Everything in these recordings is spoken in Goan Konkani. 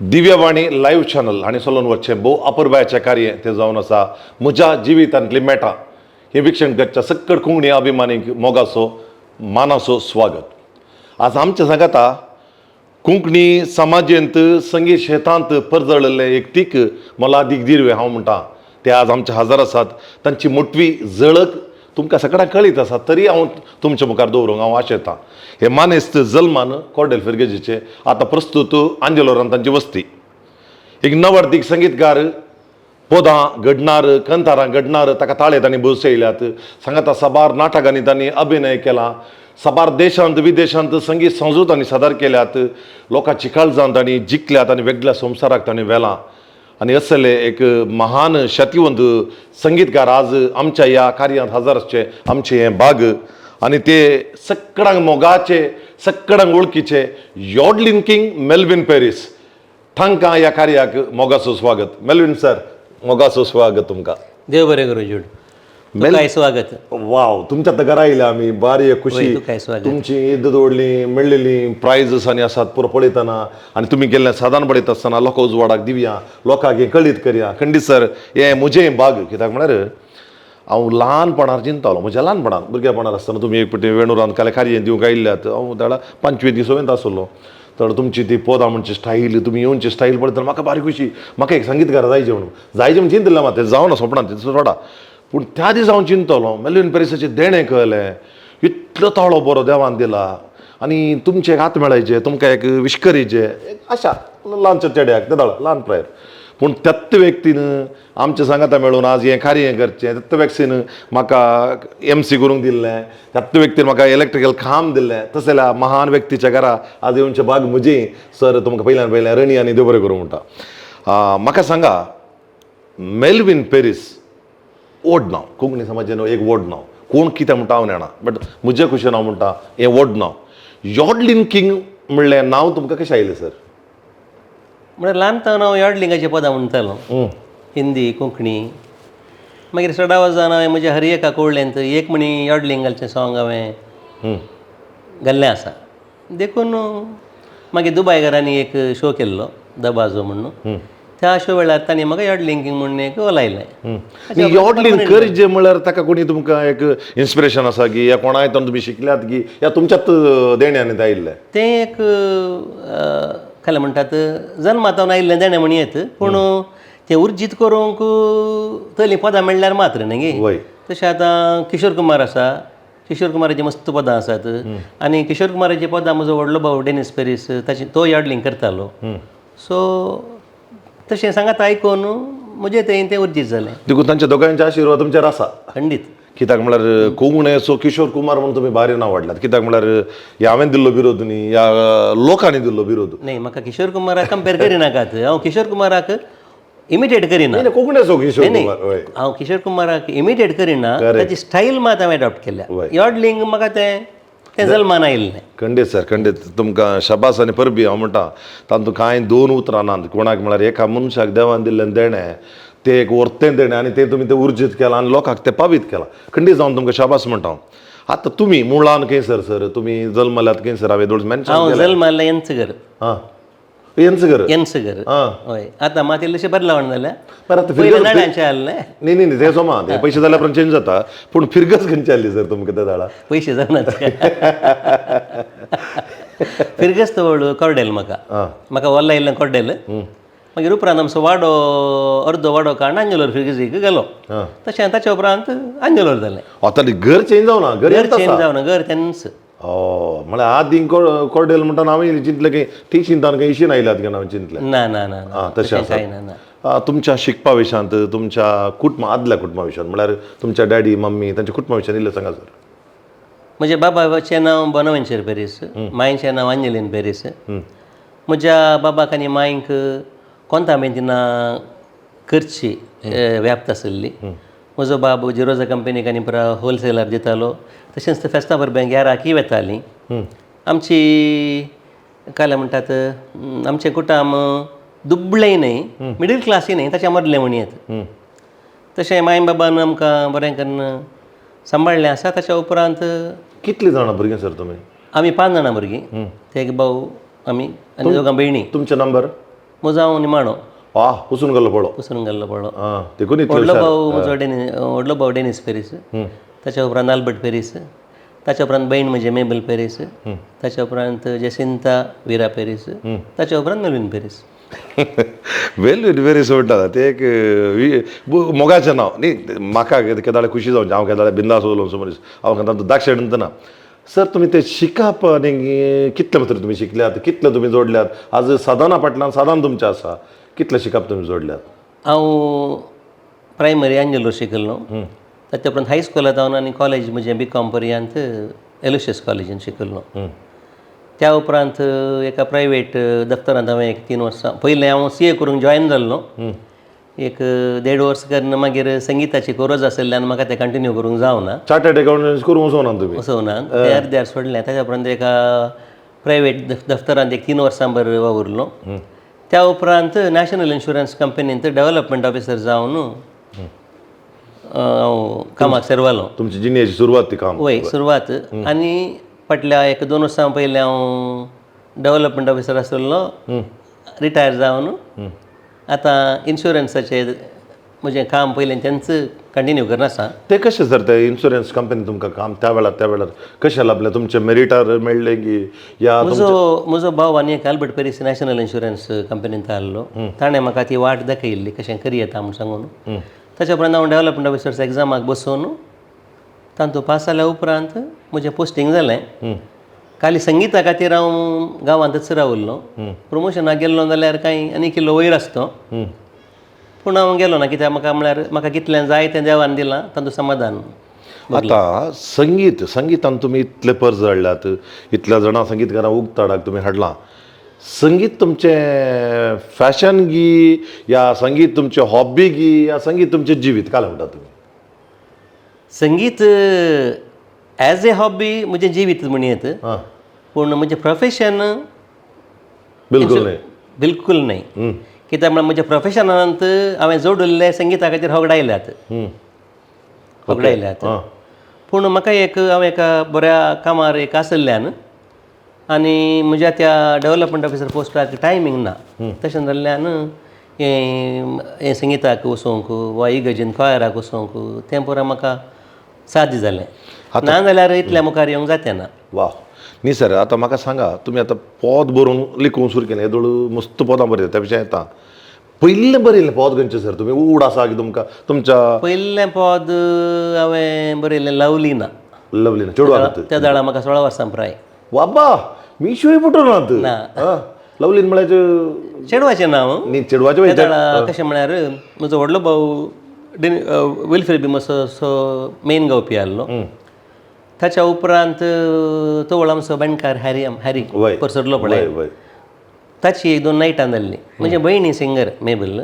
दिव्यवाणी लायव्ह चॅनल हांणी चलोवन वचचें भोव अपुरबायेचें कार्य तें जावन आसा. म्हज्या जिवितांतली मेटां हें विक्षण करच्या सक्कड कोंकणी अभिमानीक मोगाचो मानाचो स्वागत. आज आमच्या सांगाता कोंकणी समाजेंत संगीत शेतांत परजळिल्लें एक तीक मोलादीक दिर्वे हांव म्हणटा ते आज आमचे हजर आसात. तांची मोटवी झळक तुमकां सगळ्यांक कळीत आसा, तरी हांव तुमच्या मुखार दवरूंक हांव आशेतां. हे मानेस्त जल्मान कॉर्डेल फिर्गजेचे, आतां प्रस्तूत आंजेलोरान तांची वस्ती. एक नवर्दीक संगीतकार, पदां घडणार, कंतारां घडणार, ताका ताळे तांणी बसयल्यात. सांगाता साबार नाटकांनी तांणी अभिनय केला. साबार देशांत विदेशांत संगीत संस्कृत तांणी सादर केल्यात. लोकांची काळजां तांणी जिखल्यात आनी वेगळ्या संवसाराक तांणी व्हेलां. आनी असले एक महान शतिवंत संगीतकार आज आमच्या ह्या कार्यांत हजर आसचे आमचें हें भाग. आनी ते सगळ्यांक मोगाचे, सगळ्यांक वळखीचे यॉडलिन किंग मेल्विन पेरीस, तांकां ह्या कार्याक मोगाचो स्वागत. मेल्विन सर, मोगाचो स्वागत तुमकां. देव बरें करूं जूड, तुकाय स्वागत. वाव, तुमच्या तर घरा आयल्या आमी, बारी एक खुशी. वय, तुकाय स्वागत. तुमची येद्द व्हडली मेळ्ळेली प्रायजस आनी आसात पुरो पळयतना आनी तुमी केल्लें सादारण पळयता आसतना लोकां उजवाडाक दिवया, लोकांक हें कळीत करया. खंडीत सर, हें म्हजें भाग. कित्याक म्हळ्यार हांव ल्हानपणार चिंततालो, म्हज्या ल्हानपणान भुरगेपणार आसतना तुमी एक पटी वेणुरान काले कार्य दिवंक आयिल्ल्यात. हांव तेन्ना पांचवी ती सवेंत आसलो. तर तुमची ती पदां म्हणची स्टायल, तुमी येवची स्टायल पळयतना म्हाका बारी खुशी. म्हाका एक संगीतकार जायचें म्हणून, जायचें म्हणून चिंतलें मात तें जावना सोंपणान तें सोडा. पूण त्या दिसा हांव चिंतलो, मेल्विन पेरिसाचें देणें कळ्ळें, इतलो ताळो बरो देवान दिला आनी तुमचे एक हात मेळायचे, तुमकां एक विश करीचे, एक आशा ल्हानच्या चेड्याक ते ल्हान प्रायर. पूण त्याच व्यक्तीन आमच्या सांगाता मेळून आज हें कार्य करचें, त्याच व्यक्तीन म्हाका एम सी करूंक दिल्लें, त्याच व्यक्तीन म्हाका इलेक्ट्रिकल काम दिल्लें. तशें जाल्यार महान व्यक्तीच्या घरा आज येवचें भाग म्हजें. सर, तुमकां पयल्यान पयलें रणी आनी देव बरें करूं म्हणटा. म्हाका सांगा, मेल्विन पेरीस व्हड नांव, कोंकणी समाजान एक व्हड नांव. कोण कितें म्हणटा हांव जाणा, बट म्हज्या खुशेन हांव म्हणटा हें व्हड नांव. यॉडलिन किंग म्हणलें नांव तुमकां कशें आयलें सर? म्हळ्यार ल्हानपणान हांव यॉडलिंगाचीं पदां म्हणटालो, हिंदी कोंकणी. मागीर चड आवाजान हांवें म्हज्या हर एका कोवळ्यांत एक म्हणी यॉडलिंग घालचें सॉंग हांवें घाल्लें आसा. देखून मागीर दुबाय घरांनी एक शो केल्लो, दबाजो म्हणून, त्या शो वेळार तांणी म्हाका यॉडलिंग किंग म्हणून एक लायलें. यॉडलिन करचें म्हळ्यार ताका कोणी तुमकां एक इन्स्पिरेशन आसा की, या कोणाय तुमी शिकल्यात की, या तुमच्याच देण्यान तें आयिल्लें? तें एक काय म्हणटात, जन्मातावन आयिल्लें देणें म्हण येत, पूण तें उर्जीत करूंक तली पदां मेळ्ळ्यार मात्र न्ही गे. तशें आतां किशोर कुमार आसा, किशोर कुमाराचीं मस्त पदां आसात. आनी किशोर कुमाराचीं पदां म्हजो व्हडलो भाव डेनिस पेरीस ताची तो यार्डलिंग करतालो. सो तशें सांगात आयकून म्हजें तें तें उर्जीत जालें. देखून तांच्या दोगांयचे आशिर्वाद तुमचेर आसा. खंडीत. कित्याक म्हळ्यार कोंकणीचो किशोर कुमार म्हणून तुमी भारी नांव वाडल्यात. कित्याक म्हळ्यार ह्या हांवें दिल्लो विरोध न्ही, ह्या लोकांनी दिल्लो विरोध. न्ही, म्हाका किशोर कुमाराक कंपेर करिनाकात. हांव किशोर कुमाराक इमिटेट करिना. नाही, कोंकणीचो किशोर नाही. कुमार, हय. हांव किशोर कुमाराक इमिटेट करिना, ताची स्टायल मात हांवें एडॉप्ट केल्या. यॉडलिंग म्हाका तें तें जल्मान आयिल्लें. खंडीत सर, खंडीत. तुमकां शाबास आनी परबी हांव म्हणटा. तातूंत कांय दोन उतरां नात. कोणाक म्हळ्यार एका मनशाक देवान दिल्लें देणें तें एक वर्तें देणें आनी तें तुमी तें उर्जीत केलां आनी लोकांक तें पावीत केलां. खंडीत जावन तुमकां शाबास म्हणटा हांव. आतां तुमी मुळान खंय सर? सर, तुमी जल्मल्यात खंय सर? हांवें दोळ मेन्शन हांव जल्माल्लें एन्सगर. हां, एन्सगर. एन्सगर, हय. आतां मात इल्लेशें बदलावण जाल्या. बरं, आतां पयलें नळ्यांचें आसलें. न्ही न्ही न्ही, तें सोमा, ते पयशे जाल्या उपरांत चेंज जाता. पूण फिरगज खंयची आसली सर तुमकां त्या दाडा? पयशे जावना. फिरगस्त व्हड कॉर्डेल म्हाका. म्हाका वल्ला इल्लें कॉर्डेल. मागीर उपरांत आमचो वाडो, अर्दो वाडो काडून आंजेलोर फिरगजीक गेलो. तशें ताच्या उपरांत आंजेलोर जालें. आतां घर चेंज जावना, घर घर येत चेंज आसा. जावना, घर तेन्नाच. ओ, म्हळ्यार आदीं कोर्डेल म्हणटा हांवें चिंतलें की ती चिंतान खंय इशीन आयल्यात काय हांवें चिंतलें. ना ना ना ना. आं, तशें आसा. कांय ना ना. तुमच्या शिकपा विशयांत, तुमच्या कुटुंब, आदल्या कुटुंबा विशयांत, म्हळ्यार तुमच्या डॅडी मम्मी तांच्या कुटुंबा विशयांत इल्लें सांगा सर. म्हज्या बाबाचें नांव बोनावेंचर पेरीस, मांयचें नांव आंजेलीन पेरीस. म्हज्या बाबाक आनी मांयक कोंतामेंतिना करची व्याप्त आशिल्ली. म्हजो बाब जिरोजा कंपनीक आनी पुरा होलसेलर दितालो. तशेंच ते फेस्ता परबेंक येराकय वेतालीं. आमची काय म्हणटात, आमचें कुटुंब दुबळेंय न्हय, मिडल क्लासूय न्हय, ताच्या मदलें म्हण येत. तशें माय बाबान आमकां बरें करून सांबाळ्ळें आसा. ताच्या उपरांत कितलीं जाणां भुरगीं सर तुमी? आमी 5 जाणां भुरगीं. ते एक भाव, आमी आनी दोगां भयणी. तुमचो नंबर? म्हजो हांव निमाणो. वा, पुसून गेल्लो पडो. पुसून गेल्लो पडो. आं, देखून इतले व्हडलो हुशार. भाव म्हजो व्हडलो भाव डेनीस पेरीस, ताच्या उपरांत आल्बर्ट पेरीस, ताच्या उपरांत बहीण म्हजी मेबल पेरीस, ताच्या उपरांत जेसिंता विरा पेरीस, ताच्या उपरांत मेलवीन पेरीस. वेल वेरी म्हणटा ते एक मोगाचें नांव न्ही. म्हाका केदाळे खुशी जावचें, हांव केदाळे बिंदास उलोवचो मनीस, हांव केन्ना दाक्षेण म्हणतना सर तुमी ते शिकप आनी कितले मात्र तुमी शिकल्यात, कितले तुमी जोडल्यात? आज साधना फाटल्यान साधन तुमचें आसा, कितलें शिकप तुमी जोडल्यात? हांव प्रायमरी आंजेलो शिकल्लो, ताच्या उपरांत हायस्कुलांत हांव आनी कॉलेज म्हजें बी कॉम पर्यंत एलोशियस कॉलेजीन शिकल्लो. त्या उपरांत एका प्रायवेट दफ्तरांत हांवें एक 3 वर्सां पयलें हांव सी ए करूंक जॉयन जाल्लो. एक 1.5 वर्स करून मागीर संगिताची गरज आशिल्ल्यान म्हाका तें कंटिन्यू करूंक जावना. चार्टर्ड अकाउंटंट करूंक वचोना तुमी? वचोना, तें अर्द्यार सोडलें. ताच्या उपरांत एका प्रायवेट दफ्तरांत एक 3 वर्सां भर वावुरलो. त्या उपरांत नॅशनल इन्शुरन्स कंपनींत डेव्हलपमेंट ऑफिसर जावन हांव कामाक सेरवालो. तुमची जिणेची सुरवात ती काम. वय, सुरवात. आनी फाटल्या एक 2 वर्सां पयलीं हांव डेव्हलपमेंट ऑफिसर आशिल्लो, रिटायर जावन आतां इन्शुरन्साचें म्हजें काम पयलें तेंच कंटिन्यू करून आसा. ते कशें सर, ते इन्शुरन्स कंपनी तुमकां काम त्या वेळार त्या वेळार कशें लाबलें? तुमचें मेरिटार मेळ्ळें की या? म्हजो भाव आनी एक अल्बर्ट पेरीस नॅशनल इन्शुरन्स कंपनींत आहलो, ताणें म्हाका ती वाट दाखयल्ली कशें करयेता म्हूण सांगून. ताच्या उपरांत हांव डेव्हलपमेंट ऑफिसर्स एग्जामाक बसोवन तातूंत पास जाल्या उपरांत म्हजें पोस्टींग जालें. खाली संगिता खातीर हांव गांवांतच रावल्लो. प्रमोशनाक गेल्लो जाल्यार कांय आनी किल्लो वयर आसतो, पूण हांव गेलो ना, कित्याक म्हाका म्हळ्यार म्हाका कितलें जाय तें देवान दिलां, तातूंत समाधान. आतां संगीत, संगितान तुमी इतले पर्ज हाडल्यात, इतल्या जाणां संगीतकारां उक्ताडाक तुमी हाडलां. संगीत तुमचें फॅशन गी या संगीत तुमचें हॉबी गी या संगीत तुमचें जिवीत, काय म्हणटा तुमी? संगीत एज ए हॉबी म्हजें जिवीत म्हणयेत, पूण म्हजें प्रोफेशन बिलकुल न्हय. बिलकुल न्हय, कित्याक म्हळ्यार म्हज्या प्रोफेशनांत हांवें जोडिल्ले संगिता खातीर होगडायल्यात होगडायल्यात. पूण म्हाका एक हांव एका बऱ्या कामार एक आशिल्ल्यान आनी म्हज्या त्या डेव्हलपमेंट ऑफिसर पोस्टाक टायमींग ना, तशें जाल्ल्यान हें हें संगिताक वचोंक वा इगर्जेन कॉयराक वचोंक तें पुरा म्हाका साध्य जालें ना, जाल्यार इतल्या मुखार येवंक जातें ना. वा न्ही सर, आतां म्हाका सांगा, तुमी आतां पद बरोवन लिखूंक सुरू केलें, येदोळ मस्त पदां बरयता, त्या विशयान येता. पयलें बरयलें पद खंयचें सर तुमी उड आसा की तुमकां तुमच्या? पयलें पद हांवें बरयलें लवली ना. लवली ना चेडवा? त्या दाडा म्हाका 16 वर्सां प्राय. बाबा मिशोय फुटून ना. लवलीन म्हळ्यार चेडवाचें नांव. न्ही, चेडवाचें. त्या दाडा कशें म्हळ्यार म्हजो व्हडलो भाव विल्फ्रेड बी असो मेन गावपी आहलो. ताच्या उपरांत तो आमचो बेणकार हॅरी हॅरी परसरलो पळय, ताची 1-2 नायटां जाल्लीं. म्हज्या भयणी सिंगर मेबल,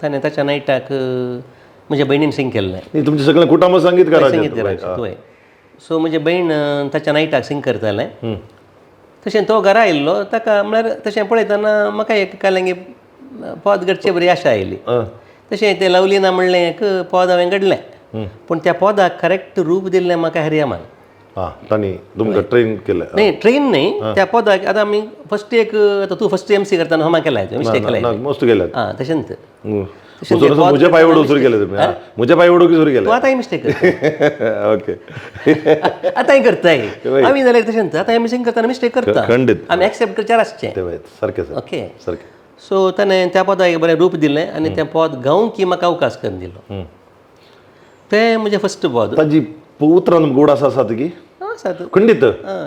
ताणें ताच्या नायटाक म्हज्या भयणीन सिंग केल्लें. तुमचें सगळें कुटुंब संगीतकाराचें? संगीतकाराचें, हय. सो म्हजें भयण ताच्या नायटाक सिंग करतालें. तशें तो घरा आयिल्लो, ताका म्हळ्यार तशें पळयतना म्हाका एक कालंगी पद घडचे बरी आशा आयली. तशें तें लवली ना म्हणलें एक पद हांवें घडलें, पूण त्या पदाक करेक्ट रूप दिल्लें म्हाका हरियामान. आं, तांणी तुमकां ट्रेन केलें? न्ही, ट्रेन न्ही, त्या पदाक आतां आमी फस्ट एक, आतां तूं फस्ट एम सी करतना हमा केलाय मिस्टेक केलाय. मस्त केल्यात. आं, तशेंच म्हज्या पांय वडोवंक सुरू केलें तुमी? म्हज्या पांय वडोवंक सुरू केलें तूं आतांय मिस्टेक. ओके, आतांय करताय आमी जाल्यार तशेंच आतां आमी सिंग करतना मिस्टेक करता, खंडीत आमी एक्सेप्ट करचें आसचें. सारकें सर. ओके, सारकें. सो ताणें त्या पदाक बरें रूप दिलें आनी तें पद गावंक की म्हाका अवकाश करून दिलो, तें म्हजें फस्ट पद. ताजी उतरां गोड आसा आसात की? आसा खंडीत.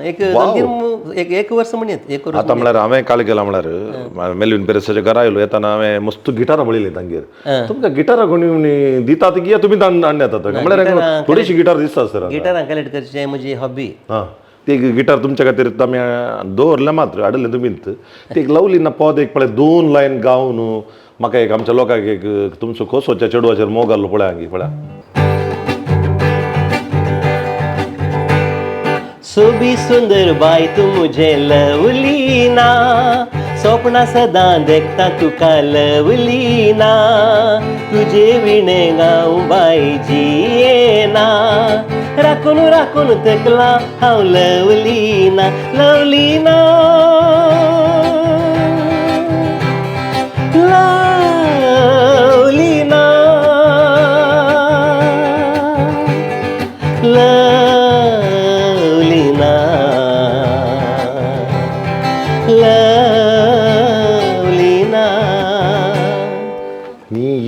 एक 2-3 एक वर्स म्हणयेत एक वर्स. आतां म्हळ्यार हांवें काल केलां म्हळ्यार मेलवीन पेरेसाच्या घरा आयलो येताना हांवें मस्त गिटारां पळयलीं तांगेर. तुमकां गिटारां कोणी दितात की तुमी हाडून येतात? म्हळ्यार थोडीशी गिटार दिसता सर. गिटारां कलेक्ट करचें म्हजी हॉबी. आं, ती गिटार तुमच्या खातीर आमी दवरलें मात्र हाडलें तुमीच. ती एक लवली ना पद एक पळय 2 लायन गावन म्हाका एक आमच्या लोकांक एक तुमचो खोसोच्या चेडवाचेर मोग आहलो पळया हांगी पळया. सोबी सुंदर बाय तूं मुझे लवलीना, स्वप्ना सदां देखता तुका लवलीना, तुजे विणे गांव बाय जियेना, राखून राखून तेकला हांव लवलीना, लवलीना,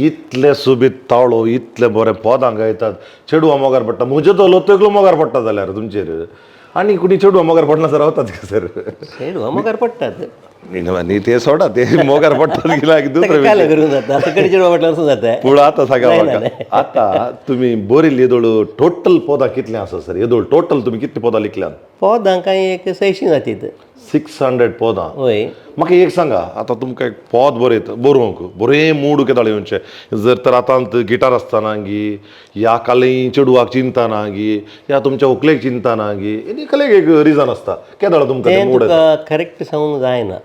इतले सोबीत ताळो, इतले बरें पदां गायतात, चेडवां मोगार पडटा. म्हज्यो तो लोतोकलो मोगार पडटा जाल्यार तुमचेर आनी कोणी चेडवां मोगार पडना सर रावतात का सर? चेडवां मोगार पडटात. न्ही ते सोडा, ते मोगार पडटात की लायक दुसरें ताका कालें करूंक जाता, सगळीं चेडवां पडल्यार वचूंक जाता. पूण आतां सांगा नाही, म्हाका, नाही. आतां तुमी बरयल्ली येदोळ टोटल पदां कितलीं आसा सर? येदोळ टोटल तुमी कितलीं पदां लिखल्यात? पदां कांय एक 600 जातीत. 600 पदां? वय. म्हाका एक सांगा, आतां तुमकां एक पद बरयत बरोवंक बरें मूड केदाळ येवचें? जर तर आतां गिटार आसतना गी, ह्या कालय चेडवाक चिंतना गी, या तुमच्या व्हंकलेक चिंतना गी, एनी कलेक एक रिजन आसता, केदाळ तुमकां तें मूड? तुका करेक्ट सांगूंक जायना,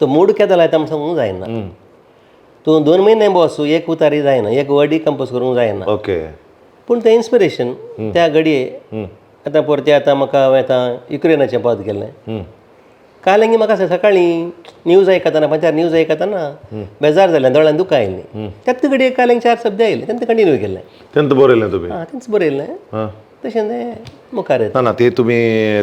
तो मूड केदाळ येता म्हूण सांगूंक जायना. तूं 2 म्हयने बस, एक उतारी जायना, एक वर्डय कंपोज करूंक जायना. पूण तें इन्स्पिरेशन त्या घडये आतां परतें आतां म्हाका हांवें आतां युक्रेनाचें पद केलें. काल हांगी म्हाका सकाळीं न्यूज आयकतना, पंचार न्यूज आयकतना बेजार जालें, दोळ्यान दुकां आयलीं. त्याच घडये काल हांगे 4 शब्द आयले, तेंच कंटिन्यू केलें. तेंत बरयलें तुमी? आं, तेंच बरयलें. तशें तें मुखार येता. ना ना, ते तुमी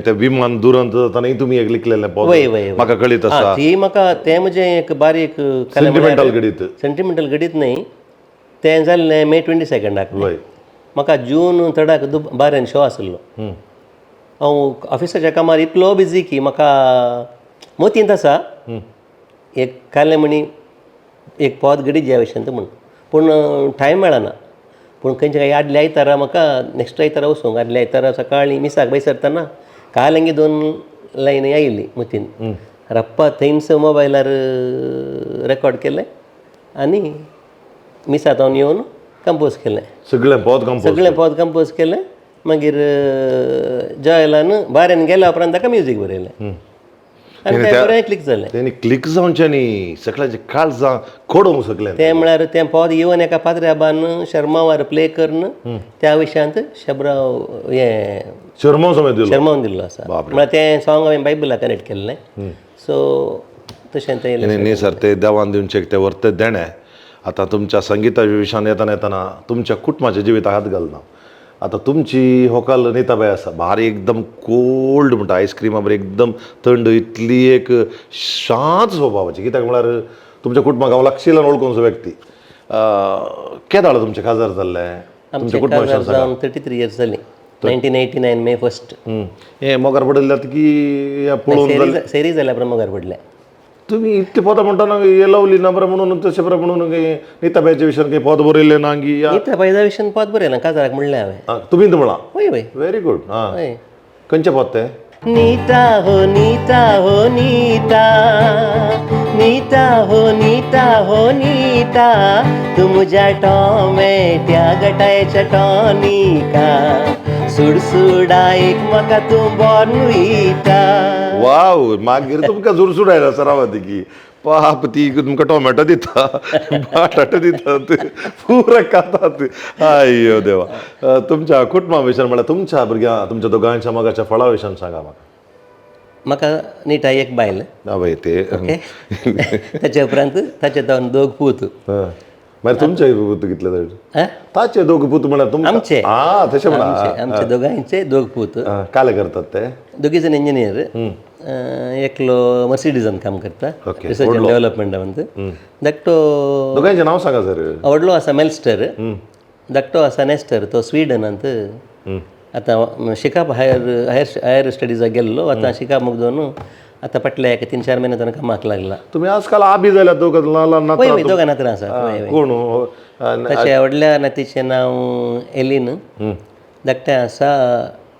ते विमान दुरंत जातानाय तुमी एक लिखलेलें पद वय वय वय. म्हाका कळीत आसा. ती म्हाका तें म्हजें एक बारीक सेंटिमेंटल घडीत. सेंटिमेंटल घडीत न्ही, तें जाल्लें मे 22. म्हाका जून 3 बारान शो आसलो. हांव ऑफिसाच्या कामार इतलो बिजी की म्हाका मतींत आसा एक कालें म्हणी एक पद घडीत ज्या विशयांत म्हूण, पूण टायम मेळना. पूण खंयच्या काय आदल्या आयतारा म्हाका नॅक्स्ट आयतारा वचूंक, आदल्या आयतारा सकाळीं मिसाक भायर सरतना काल हांगे 2 लायनी आयली मतीन, रप्पा थंयच मोबायलार रेकॉर्ड केलें आनी मिसाक हांव येवन कंपोज केलें. सगळें पद कंपोज? सगळें पद कंपोज केलें. मागीर जॉयलान बाऱ्यान गेल्या उपरांत ताका म्युजीक बरयलें आनी तें बरें क्लिक जालें. तेणी क्लिक जावचें न्ही, सगळ्यांचें काळजां खोडोवंक सगळें. तें म्हळ्यार तें पद येवन एका पाद्र्याबान शर्मावार प्ले करून त्या विशयांत शबराव हें शर्मा समेत दिलो. शर्मावन दिल्लो आसा. म्हळ्यार तें सॉंग हांवें बायबलाक कनेक्ट केल्लें, सो तशें तें येयलें. न्ही न्ही सर, ते देवान दिवचें ते व्हरते देणें. आतां तुमच्या संगिताच्या विशयान येतना येतना तुमच्या कुटुंबाच्या जिविताक हात घालना. आतां तुमची होकल नीताबाय आसा, भारी एकदम कोल्ड म्हणटा, आयस्क्रिमा बरी एकदम थंड, इतली एक शांत स्वभावाची. कित्याक म्हळ्यार तुमच्या कुटुंबाक हांव लागशिल्ल्यान वळखून व्यक्ती. केदाळ तुमचें काजार जाल्लें? तुमच्या आमचें कुटुंबा काजार विशयान सांगा. जावन 33 इयर्स जालीं. 1989 मे 1. हें मोगार पडिल्ल्यात की पळोवन? सेरी जाल्या उपरांत मोगार पडलें. तुमी इतले पदां म्हणटना हे लवली ना बरें म्हणून तशें बरें म्हणून नीताबायच्या विशयान काही पद बरयलें ना गी? नीताबायच्या विशयान पद बरयलां काजाराक म्हणलें हांवें. तुमी म्हणलां? वय वय. Very good. आं, वय. खंयचें पद तें? नीता हो नीता हो नीता, नीता हो नीता हो नीता, तूं म्हज्या टोमेट्या गटायच्या टॉनिका, सुडसुडायक म्हाका तूं बोर्नविटा. वाव, मागीर तुमकां सुरसुडायला सरावती की पाप ती तुमकां टोमॅटो दिता, बटाटे दितात, पुरा खातात. अय्यो देवा. तुमच्या कुटुंबा विशयान म्हळ्यार तुमच्या भुरग्यां, तुमच्या दोगांच्या मोगाच्या फळा विशयान सांगा म्हाका. म्हाका नीता एक बायल. आवय ते. ओके, ताच्या उपरांत ताचे जावन दोग पूत. मागीर तुमचे पूत कितले जाण? ताचे दोग पूत म्हळ्यार तुमकां? आमचे. आं, तशें म्हणा. आमचे दोगांयचे दोग पूत. काले करतात ते? दोगी जाण इंजिनियर, एकलो मर्सिडीजान काम करता रिसर्च अँड डेव्हलपमेंटांत. धाकटो. दोगांयचें नांव सांगा सर. व्हडलो आसा मेल्स्टर, धाकटो आसा नेस्टर, तो स्विडनांत आतां शिकाप हायर हायर हायर स्टडिजाक गेल्लो. आतां शिकाप मुगदोन आतां फाटल्या एक 3-4 म्हयन्या तो कामाक लागला. तुमी आजकाल आबी जाल्यात दोग ल्हान वय वय, दोगां नातरां आसा. कोण? ताच्या व्हडल्या नातीचें नांव एलीन, धाकटें आसा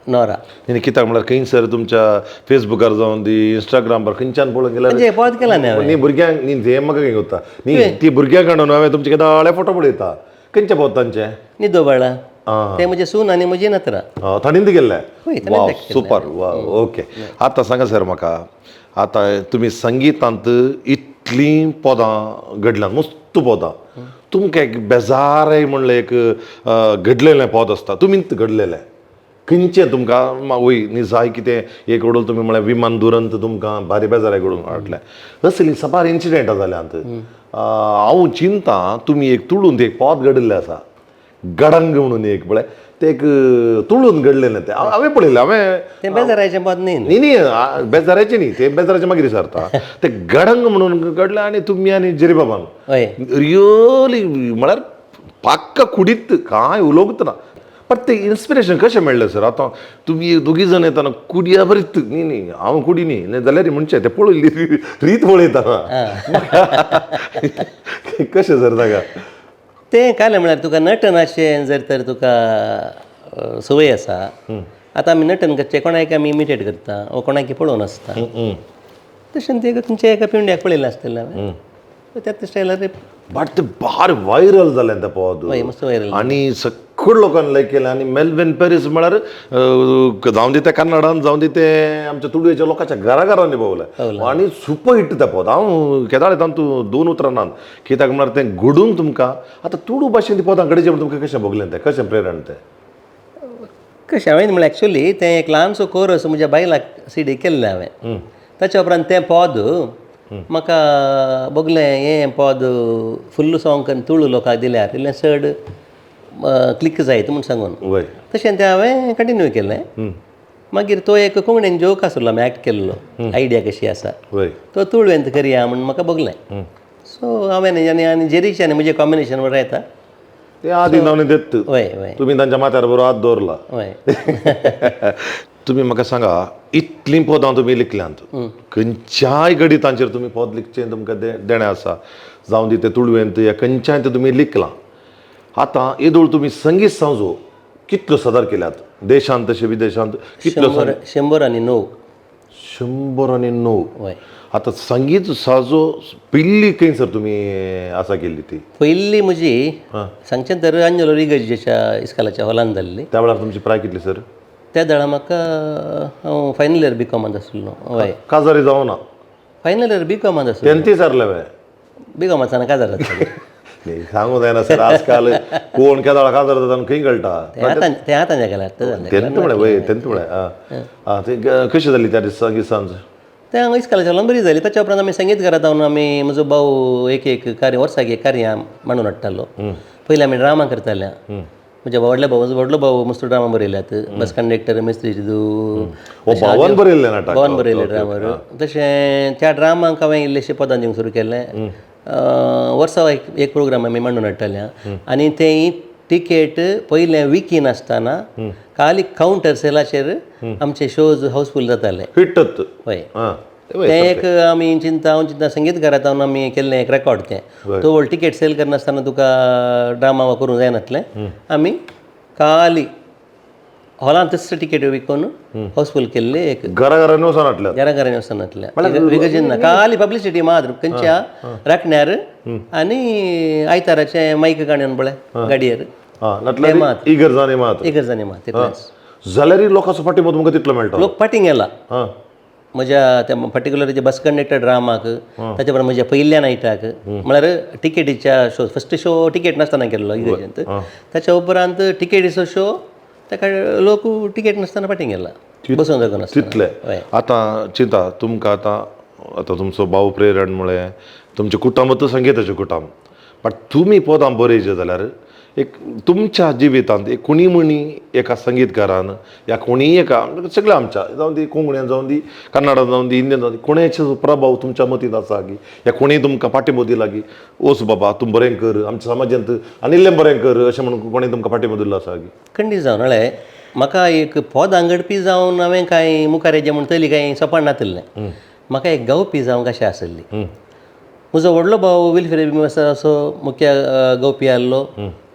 नोरा. न्ही, कित्याक म्हळ्यार खंय सर तुमच्या फेसबुकार जावन दी इंस्टाग्रामार खंयच्यान पळोवंक गेल्यार म्हणजे पद केला न्ही हांवें. न्ही भुरग्यांक न्ही, तें म्हाका खंय कोत्ता न्ही, ती भुरग्यांक हाडून हांवें तुमचे केदाळे फोटो पळयता. खंयचे पद तांचे? न्हिदो बाळा, ते म्हजे सून आनी म्हजी नातरां. थंडींत गेल्ले? हय. वा, सुपर वा. ओके, आतां सांगा सर म्हाका, आतां तुमी संगितांत इतलीं पदां घडल्यांत, मस्त पदां, तुमकां एक बेजारय म्हणलें एक घडलेलें पद आसता, तुमीच घडलेलें खंयचें तुमकां? वय न्ही जाय कितें एक वडोल तुमी म्हळ्यार विमान दुरंत तुमकां बारी बेजाराय घडोवन हाडलें, असलीं साबार इन्सिडेंटां जाल्यांत. हांव चिंता तुमी एक तुळून एक पद घडिल्लें आसा, गडंग म्हणून एक, पळय ते एक तुळून घडलेलें तें हांवें पळयलें हांवें. तें बेजारायचें पद न्ही. न्ही न्ही, बेजाराचें न्ही तें, बेजाराचें मागीर विचारता. तें गडंग म्हणून घडलें आनी तुमी आनी जेरी बाबान हय. रियली म्हळ्यार पाक्का कुडीत कांय उलोवंक ना. बट ते इन्स्पिरेशन कशें मेळ्ळें सर? आतां तुमी दोगी जाण येतना कुडया बरीत न्ही न्ही हांव कुडी न्ही जाल्यार म्हणचें तें पळयली रीत पळयतना कशें सर ताका तें कालें म्हळ्यार तुका नटनाचें जर तर तुका संवय आसा. आतां आमी नटन करचें कोणाक आमी इमिटेट करता वो कोणाक पळोवन आसता, तशें तें तुमच्या एका पिंड्याक पळयलें आसतलें हांवें त्याच स्टायलार. बट ते बार व्हायरल जालें तें पद मस्त व्हायरल आनी सगळ्या लोकांनी लायक केलें. आनी मेल्विन पॅरीस म्हळ्यार जावं दी ते कन्नडान जावं दी ते आमच्या तुडवेच्या लोकांच्या घराघरांनी पावले आनी सुपर हिट तें पद. हांव केदाळ तातूंत दोन उतरां नात कित्याक म्हळ्यार तें घडून तुमकां आतां तुडू भाशेन ती पदां घडचें म्हण तुमकां कशें भोगलें तें, कशें प्रेरण तें? कशें हांवें म्हणल्यार एक्चुली तें एक ल्हानसो कोरस म्हज्या बायलाक सी डी केल्लें हांवें. ताच्या उपरांत तें पद म्हाका भोगलें हें पद फुल्ल सोंग करून तुळू लोकांक दिल्यार इल्लें चड क्लिक जायत म्हूण सांगून तशें तें हांवें कंटिन्यू केलें. मागीर तो एक कोंकणीन जोक आसलो आमी एक्ट केल्लो, आयडिया कशी आसा तो तुळवेंत करया म्हूण म्हाका भोगलें. सो हांवें आनी आनी जेरीचें आनी म्हजें कॉम्बिनेशन बरें येता. ते आदी नांव देत वय वय तुमी तांच्या माथ्यार बरो हात दवरला. वय. तुमी म्हाका सांगा, इतलीं पदां तुमी लिखल्यांत, खंयच्याय गणितांचेर तुमी पद लिखचें तुमकां देणें आसा, जावं दी तें तुळवेंत या खंयच्याय तें तुमी लिखलां. आतां येदोळ तुमी संगीत सांजो कितल्यो सदर केल्यात देशांत तशें विदेशांत कितल्यो? 109. 109. वय. आतां संगीत साजो पयली खंय सर तुमी आसा केल्ली ती? पयली म्हजी सांगचें तर अंजलो रिगर्जेच्या इस्कालाच्या हॉलान जाल्ली. त्या वेळार तुमची प्राय कितली सर? त्या वेळार म्हाका हांव फायनल इयर बी कॉमांत आसलो. हय. काजारी जावना? फायनल इयर बी कॉमांत आसलो. तेंती सारले वे बी कॉमांत काजार जातालें. न्ही सांगू जायना सर, आजकाल कोण केदाळ काजार जाता आनी खंय कळटा. तें आतां केल्यार तें जालें. तेंत म्हळें वय, तेंत म्हळें. आं आं ते कशी जाली त्या दिसा संगीत सांज? तें हांगा इस्कालाच्या हॉलान बरी जाली. ताच्या उपरांत आमी संगीत घरांत रावन आमी म्हजो भाव एक एक कार्य वर्साक एक कार्य मांडून हाडटालो. पयलीं आमी ड्रामा करताले. म्हज्या व्हडल्या भाव, म्हजो व्हडलो भाव मस्त ड्रामा बरयल्यात, बस कंडक्टर मिस्त्री हो भावान बरयल्लें नाटक? भावान बरयल्लें ड्रामर. तशें त्या ड्रामाक हांवें इल्लेशें पदां दिवंक सुरू केलें. वर्सा एक एक प्रोग्राम आमी मांडून हाडटाले आनी तें टिकेट पयलें विकी नासतना खाली कावंटर सेलाचेर आमचे शोज हाऊसफूल जाताले. हिटत. हय. आं तें एक आमी चिंता हांव चिंता संगीत घरांत रावन आमी केल्लें एक रेकॉर्ड तें. तो व्हड टिकेट सेल करनासतना तुका ड्रामा करूंक जायनासलें. आमी खाली हॉलांतच टिकेट विकून हाऊसफूल केल्ले एक. घरा घरांनी वचोन हाडल्यात? घरा घरांनी वचनासलें, रिगर्जीन ना, खाली पब्लिसिटी मात्र खंयच्या राखण्यार आनी आयताराचें मायक काणयन पळय गाडयेर. आं नाटल्यार इगर्जांनी मात? इगर्जांनी मात तितलेंच. जाल्यारय लोकांचो फाटीमो तुमकां तितलो मेळटा? लोक फाटीं गेला. आं म्हज्या त्या पर्टिक्युलर जे बस कंडक्टर ड्रामाक, ताच्या उपरांत म्हज्या पयल्या नायटाक म्हळ्यार टिकेटीच्या शो, फस्ट शो टिकेट नासतना केल्लो इगर्जेंत. ताच्या उपरांत टिकेटीचो शो ताका लोक टिकेट नासतना फाटीं गेला, बसून जागो नासतना. तितले? हय. आतां चिंता तुमकां आतां आतां तुमचो भाव प्रेरण म्हळें, तुमचें कुटुंब संगीताचें कुटुंब, बट तुमी पदां बरयचे जाल्यार एक तुमच्या जिवितांत एक कोणी म्हणी एका संगीतकारान या कोणीय एका सगळ्या आमच्या जावं दी कोंकण्यान जावं दी कन्नडान जावं दी हिंदीन जावं दी कोणाचो प्रभाव तुमच्या मतींत आसा की या कोणीय तुमकां फाटीमो दिला की ओस बाबा तूं बरें कर आमच्या समाजांत आनी इल्लें बरें कर अशें म्हणून कोणें तुमकां फाटीमो दिल्लो आसा की? खंडीत जावन म्हळ्यार म्हाका एक पदां घडपी जावन हांवें कांय मुखार येचें म्हूण तयली कांय सपन नातिल्लें. म्हाका एक गावपी जावंक अशें आसली. म्हजो व्हडलो भाव विल्फ्रेड आसा असो मुख्य गावपी आहलो.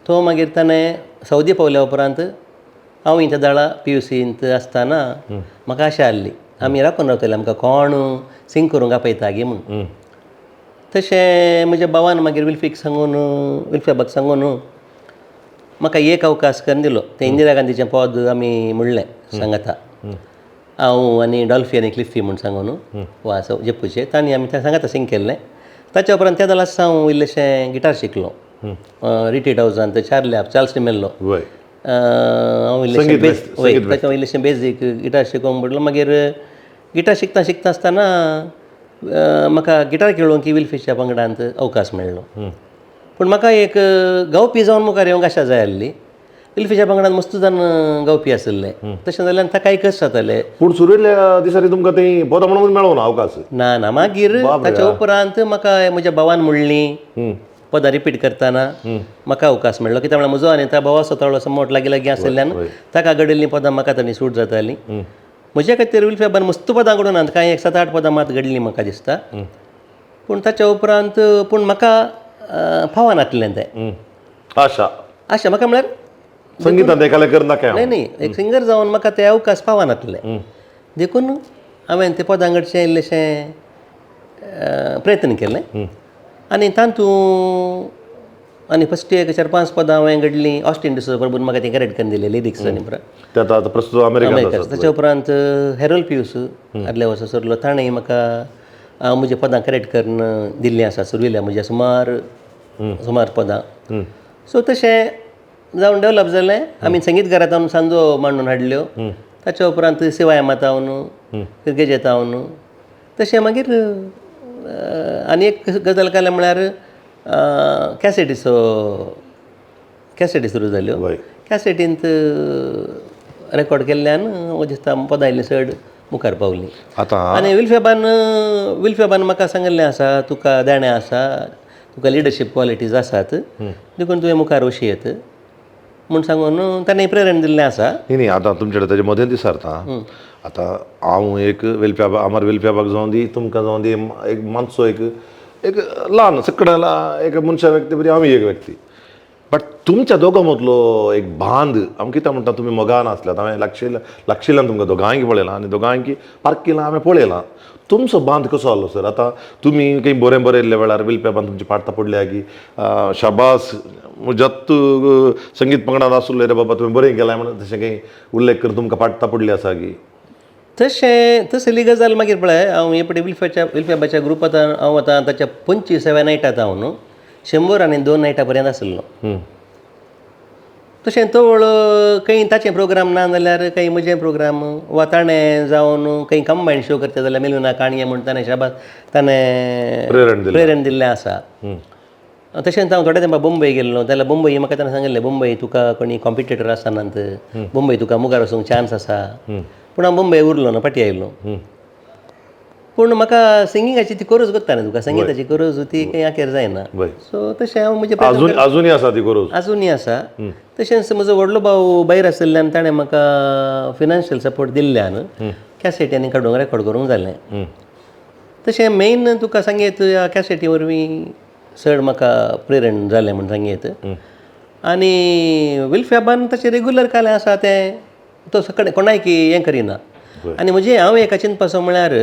तो मागीर ताणें सौदी पावल्या उपरांत हांव त्या दाळा पी यू सींत आसतना म्हाका आशा आहली आमी राखून रावतले आमकां कोण सिंग करूंक आपयता गी म्हूण. तशें म्हज्या भावान मागीर विल्फीक सांगून, विल्फी सांगून म्हाका एक अवकाश करून दिलो. तें इंदिरा गांधीचें पद आमी म्हणलें सांगाता, हांव आनी डॉल्फी आनी क्लिफी म्हूण सांगून वा जेपूचे तांणी आमी तें सांगाता सिंग केल्लें. ताच्या उपरांत त्या जाल्यार हांव इल्लेशें गिटार शिकलो रिट्रीट हावजांत चार्ली चार्ल्स मेल्लो. हांव इल्लेशें बेज वय ताचें इल्लेशें बेजीक गिटार शिकोवंक पडलो. मागीर गिटार शिकता शिकता आसतना म्हाका गिटार खेळोवंक की विल्फीच्या पंगडांत अवकाश मेळ्ळो. पूण म्हाका एक गावपी जावन मुखार येवंक आशा जाय आसली. विल्फीच्या पंगडान मस्त जाण गावपी आशिल्ले, तशें जाल्यार ताका कशें जातालें. पूण सुरवेल्या दिसांनी तुमकां तें पदां म्हणून मेळोना अवकाश? ना ना, मागीर ताच्या उपरांत म्हाका म्हज्या भावान म्हणली पदां रिपीट करतना म्हाका अवकाश मेळ्ळो. कित्याक म्हळ्यार म्हजो आनी त्या भावाचो थोडो समोट लागीं लागीं आशिल्ल्यान ताका घडिल्लीं पदां म्हाका तांणी सूट जातालीं. म्हज्या खातीर विल्फेबान मस्त पदां घडून ना, कांय एक 7-8 पदां मात घडलीं म्हाका दिसता. पूण ताच्या उपरांत पूण म्हाका फावनातलें तें. आशा आशा म्हाका म्हळ्यार संगितान एकाले करनाका. न्हय न्हय, एक सिंगर जावन म्हाका ते अवकाश पावनातले, देखून हांवें ते पदां घडचें इल्लेशें प्रयत्न केलें. आनी तातूंत आनी फस्ट एक 4-5 पदां हांवें घडलीं ऑस्टीन डिसोजा प्रभून म्हाका ती करेक्ट करून दिली लिरिक्स आनी ते आतां प्रस्तुत अमेरिकांत आसात. ताच्या उपरांत हेरोल पियूस आदल्या वर्सा सरलो, ताणें म्हाका म्हजी पदां करेक्ट करून दिल्लीं आसा सुरवेल्या म्हज्या सुमार सुमार पदां. सो तशें जावन डेवलप जालें. आमी संगीत घरांत हांव सांजो मांडून हाडल्यो, ताच्या उपरांत शिवाय मातावन पिरगेजेत हांव तशें मागीर आनी एक गजाल काडल्या म्हळ्यार कॅसेटीचो कॅसेटी सुरू जाल्यो. कॅसेटींत रेकॉर्ड केल्ल्यान म्हाका दिसता पदां इल्लीं चड मुखार पावलीं. आतां आनी विल्फेबान म्हाका सांगिल्लें आसा, तुका देणें आसा, तुका लिडरशीप क्वॉलिटीज आसात, देखून तुवें मुखार वशी येत म्हूण सांगून ताणें प्रेरण दिल्लें आसा. न्ही न्ही, आतां तुमचे कडेन ताजे मदें दिसारता. आतां हांव एक वेलप्या आमर वेलप्याबाक जावं दी, तुमकां जावं दी, एक मातसो एक एक ल्हान सकडाला एक मनशा व्यक्ती बरी हांव एक व्यक्ती, बट तुमच्या दोगां मदलो एक बांद हांव कितें म्हणटा, तुमी मोगान आसल्यात. हांवें लागशिल्ल्यान तुमकां दोगांयकी पळयलां आनी दोगांयकी पार्किलां हांवें पळयलां. तुमचो बांद कसो आहलो सर? आतां तुमी खंय बरें बरें येयल्ल्या वेळार विल्प्याबान तुमची पार्ता पडल्या की शाबास जत्त संगीत पंगडान आसुल्ले रे बाबा, तुवें बरें केलां म्हणून तशें काही उल्लेख करून तुमकां पाडता पडली आसा की? तशें तसली गजाल मागीर पळय, हांव हे पळय विल्फ्याबाच्या ग्रुपांत हांव आतां ताच्या 25व्या नायटात हांव न्हू 102 नायटा पर्यंत आसलो. तशें तवळ खंय ताचें प्रोग्राम ना जाल्यार खंय म्हजें प्रोग्राम वा ताणें जावन खंय कंबायन शो करता जाल्यार मेलविना काणये म्हूण ताणें शाबास ताणें प्रेरण दिल्लें आसा. तशेंच हांव थोड्या तेंपा मुंबय गेल्लो जाल्यार मुंबय म्हाका ताणें सांगिल्लें, मुंबय तुका कोणी कॉम्पिटिटर आसनात, मुंबय तुका मुखार वचूंक चान्स आसा. पूण हांव मुंबय उरलो ना, फाटीं आयलो. पूण म्हाका सिंगिंगाची ती गरज कोत्ता न्ही, तुका संगिताची गरज ती खंय आखेर जायना. सो तशें हांव म्हजें अजुनूय आसा ती गरज, अजुनूय आसा. तशेंच म्हजो व्हडलो भाव भायर आशिल्ल्यान ताणें म्हाका फिनान्शियल सपोर्ट दिल्ल्यान कॅसेटी आनी काडूंक रेकॉर्ड करूंक जालें. तशें मेन तुका सांगयत ह्या कॅसेटी वरवीं चड म्हाका प्रेरण जालें म्हूण सांगयत. आनी विल्फ्याबान तशें रेगुलर कालें आसा तें तो सगळें कोणायकी हें करिना. आनी म्हजें हांव एका चिंतपाचो म्हळ्यार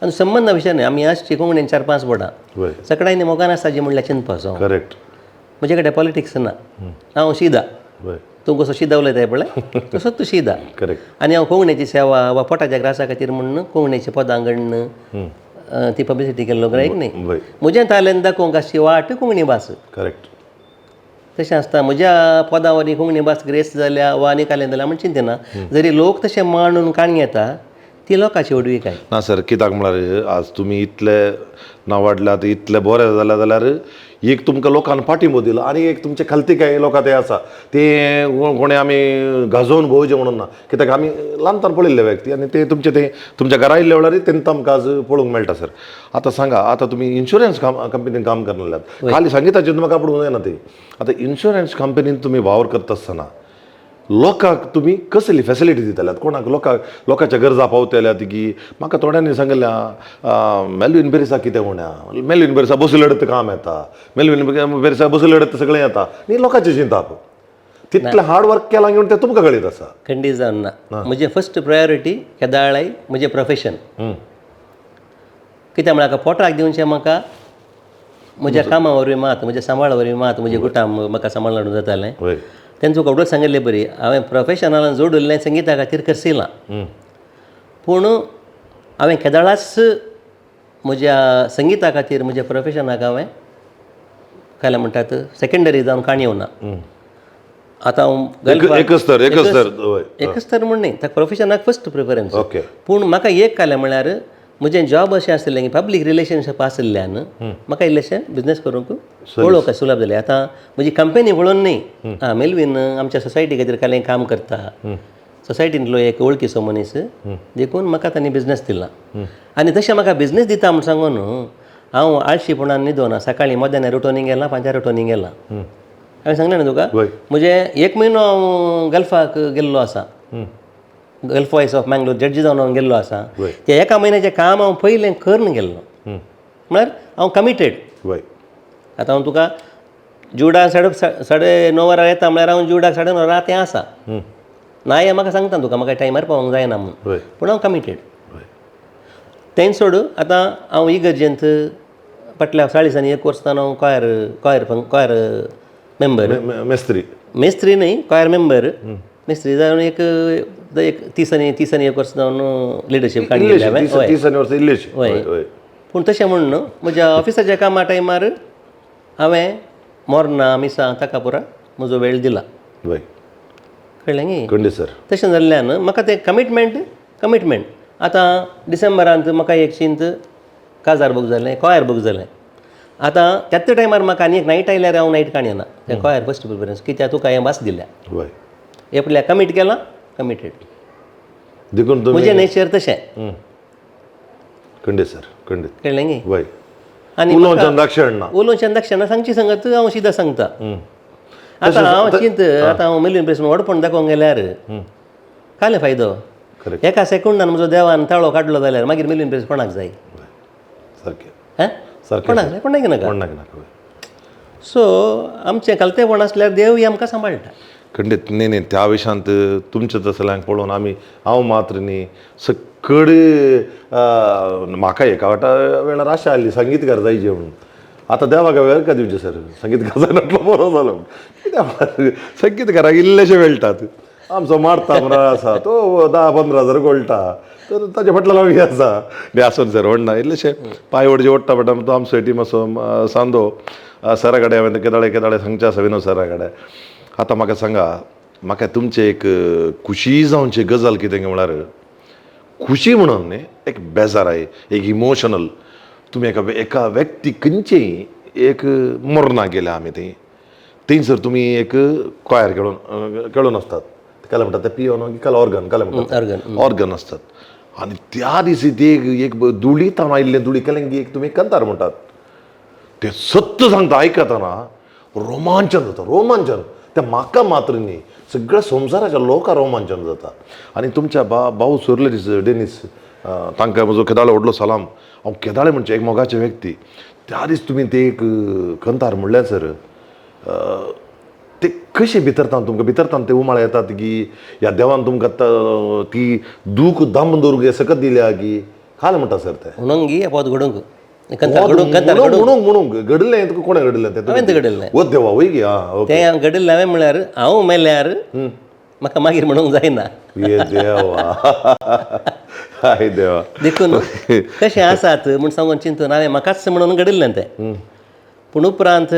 आनी संबंदा विशय न्हय, आमी आसची कोंकणीन 4-5 बोर्डां सगळ्यांनी मोगान आसता जी म्हणल्यार चिंतपाचो. करेक्ट. म्हजे कडेन पॉलिटिक्स ना, हांव शिदा, तूं कसो शिदा उलयताय पळय तसोच तूं शिदा. करेक्ट. आनी हांव कोंकणीची सेवा वा पोटाच्या ग्रासा खातीर म्हूण कोंकणीची पदां घडण ती पब्लिसिटी केल्लो ग्रायक न्ही. म्हजें तालेंत दाखोवंक आसची वाट कोंकणी भास. करेक्ट. तशें आसता म्हज्या पदां वरवीं कोंकणी भास ग्रेस जाल्या वा आनी कालें जाल्या म्हूण चिंतना, जरी लोक तशें मांडून काणी येता ती लोकांची व्हडवीकाय ना सर. कित्याक म्हळ्यार आज तुमी इतले नावाडल्यात, इतले बरे जाल्या जाल्यार एक तुमकां लोकान पाठिंबो दिलो आनी एक तुमचे खालती लोकां ते आसा ते कोणें आमी गाजोवन भोवचें म्हणून ना, कित्याक आमी ल्हानतान पळयल्ले व्यक्ती आनी ते तुमचे ते तुमच्या घरा येयल्ले वेळार तेंकां आमकां आज पळोवंक मेळटा सर. आतां सांगा, आतां तुमी इन्शुरन्स कंपनीन काम करना, खाली संगिताचेर म्हाका पडूंक जायना ते. आतां इन्शुरन्स कंपनीन तुमी वावर करता आसतना लोकांक तुमी कसली फॅसिलिटी दितल्यात, कोणाक लोकांक लोकांच्या गरजा पावतल्यात की? म्हाका थोड्यांनी सांगिल्लें मेलवीन बेरिसा कितें म्हणा, मेलवीन बेरिसा बसून लडत काम येता, मेलवीन बेरिसा बसून लडत सगळें येता, न्ही लोकांचें चिंताप तितलें हार्ड वर्क केलां घेवन तें तुमकां कळीत आसा. खंडीत जावन ना, म्हजें फस्ट प्रायोरिटी केदाळाय म्हजें प्रोफेशन. कित्याक म्हळ्यार पोटाक दिवचें म्हाका म्हज्या कामा वरवीं मात, म्हज्या सांबाळ वरवीं मात, म्हजें कुटाम म्हाका सांबाळून जातालें. तेंचो कपडो सांगिल्ले बरी हांवें प्रोफेशनलान जोडिल्लें संगिता खातीर करसिलां, पूण हांवें केदळाच म्हज्या संगिता खातीर म्हज्या प्रोफेशनाक हांवें काय म्हणटात सेकेंडरी जावन काणी येवना. आतां हांव एकच तर म्हूण न्ही, त्या प्रोफेशनाक फस्ट प्रिफरन्स. पूण म्हाका एक कालें म्हळ्यार म्हजें जॉब अशें आशिल्लें की पब्लीक रिलेशनशीप आशिल्ल्यान म्हाका इल्लेशें बिजनेस करूंक पळोवंक सुलभ जालें. आतां म्हजी कंपनी पळोवन न्ही, आं मेलवीन आमच्या सोसायटी खातीर कालें काम करता, सोसायटींतलो एक वळखीचो मनीस, देखून म्हाका तांणी बिजनेस दिला. आनी तशें म्हाका बिजनेस दिता म्हूण सांगून हांव आळशीपणान न्हिदोना. सकाळीं मध्यान उठोनी गेलां, पांचार उठोनी गेलां. हांवें सांगलें न्हू तुका, वय. म्हजें एक म्हयनो हांव गल्फाक गेल्लो आसा, Gulf voice of Mangalore judge जावन हांव गेल्लो आसा. वय. त्या एका म्हयन्याचें काम हांव पयलें करून गेल्लो, म्हळ्यार हांव कमिटेड. वय. आतां हांव तुका जुडा 9:30 वरां येता म्हळ्यार हांव जुडाक 9:30 राती आसा ना, हें म्हाका सांगता तुका, म्हाका टायमार पावोंक जायना म्हूण, वय. पूण हांव कमिटेड. वय. तें सोड, आतां हांव इगर्जेंत फाटल्या 40 एक वर्सां हांव coir coir coir member. Mestri. Mestri न्हय, कॉयर मेंबर. मेस्त्री जावन एक एक 30 आनी एक वर्स जावन लिडरशीप काडलेली हांवें. इल्लेशी 30 वर्सां इल्लेशी. वय. वय. पूण तशें म्हूण न्हू, म्हज्या ऑफिसाच्या कामा टायमार हांवें मोरना मिसां ताका पुरा म्हजो वेळ दिला. वय. कळ्ळें गी? खंडीत सर. तशें जाल्ल्यान म्हाका तें कमिटमेंट कमिटमेंट. आतां डिसेंबरांत म्हाका एक शींत काजार बूक जालें, कॉयर बूक जालें. आतां त्याच टायमार म्हाका आनी एक नायट आयल्यार हांव नायट काणयना तें कॉयर फस्ट प्रिफरन्स, कित्याक तुका हांवें वास दिल्या, वय. हे पळय कमीट केलां, कमिटेड. देखून तुम्ही म्हजें नेचर तशें. खंडीत सर, खंडीत. कळ्ळें गी? वय. आनी उलोवच्यान दाक्षण ना. उलोवच्यान दक्षिणा सांगची सांगत हांव सिदा सांगता. आतां हांव चिंत, आतां हांव मिलियन प्रेस व्हडपण दाखोवंक गेल्यार काले फायदो? करेक्ट. एका सेकंडान म्हजो देवान ताळो काडलो जाल्यार मागीर मिलियन प्रेस कोणाक जाय? सारकें. हें, सारकें. कोणाक जाय? कोणाक नाका. कोणाक नाका, वय. सो आमचें कलतेपण आसल्यार देवूय आमकां सांबाळटा. खंडीत. न्ही न्ही, त्या विशयांत तुमच्या तसल्यांक पळोवन आमी, हांव मात्र न्ही, सकड म्हाका एका वाटा वेळार आशा आयली संगीतकार जायचे म्हणून. आतां देवाक वेळ का दिवचें सर, संगीतकार जायनातलो बरो जालो. कित्याक संगीतकाराक इल्लेशे मेळटात, आमचो मारता म्हणून आसा तो 10-15 हजार गोळटा, तर ताजे फाटल्यान आमी आसा. न्ही, आसून सर, व्हडना इल्लेशे पांय ओडचे ओडटा पडटा. तो आमचो टीम असो सांदो सरा कडेन हांवें केदाळे केदाळे सांगचें आसा, विनोद सरा कडेन. आतां म्हाका सांगा, म्हाका तुमचें एक खुशी जावची गजाल कितें म्हळ्यार, खुशी म्हणून न्ही, एक बेजार आहे, एक इमोशनल. तुमी एका एका व्यक्ती खंयचेय एक मरणाक गेल्या आमी थंय, थंयसर तुमी एक कॉयर खेळून खेळून आसतात, काल म्हणटात ते पियोनो की काल ऑर्गन काल म्हणटात? ऑर्गन. ऑर्गन आसतात. आनी त्या दिसी ती एक एक धुळी तावन आयिल्लें, धुळी केलें की एक तुमी कंतार म्हणटात, ते सत्य सांगता, आयकतना रोमांचन जाता, रोमांचन. ते म्हाका मात्र न्ही, सगळ्या संवसाराच्या लोकांक रोमांचन जाता. आनी तुमच्या भाऊ सोरले दीस डेनीस, तांकां म्हजो केदाळे व्हडलो सलाम. हांव केदाळे म्हणचे एक मोगाचे व्यक्ती. त्या दीस तुमी ते एक कंतार म्हणल्यार सर, ते कशें भितर तावन तुमकां भितर तावन ते उमाळे येतात की ह्या देवान तुमकां ती दूख दामून दवरूंक सकत दिल्या की काल म्हणटा सर ते? म्हणून गी पोत घडूंक कंतार घडूंक, कंतार घडूंक. म्हणूंक म्हणूंक घडलें तुका? कोणें घडलें तें? हांवें तें घडयलें. ओ देवा, वय गी? आं, ओके. तें हांवें घडयलें. हांवें म्हळ्यार हांव मेल्यार म्हाका मागीर म्हणूंक जायना. ये देवा, हाय देवा. देखून कशें आसात म्हूण सांगून चिंतून हांवें म्हाकाच म्हणून घडयल्लें तें. पूण उपरांत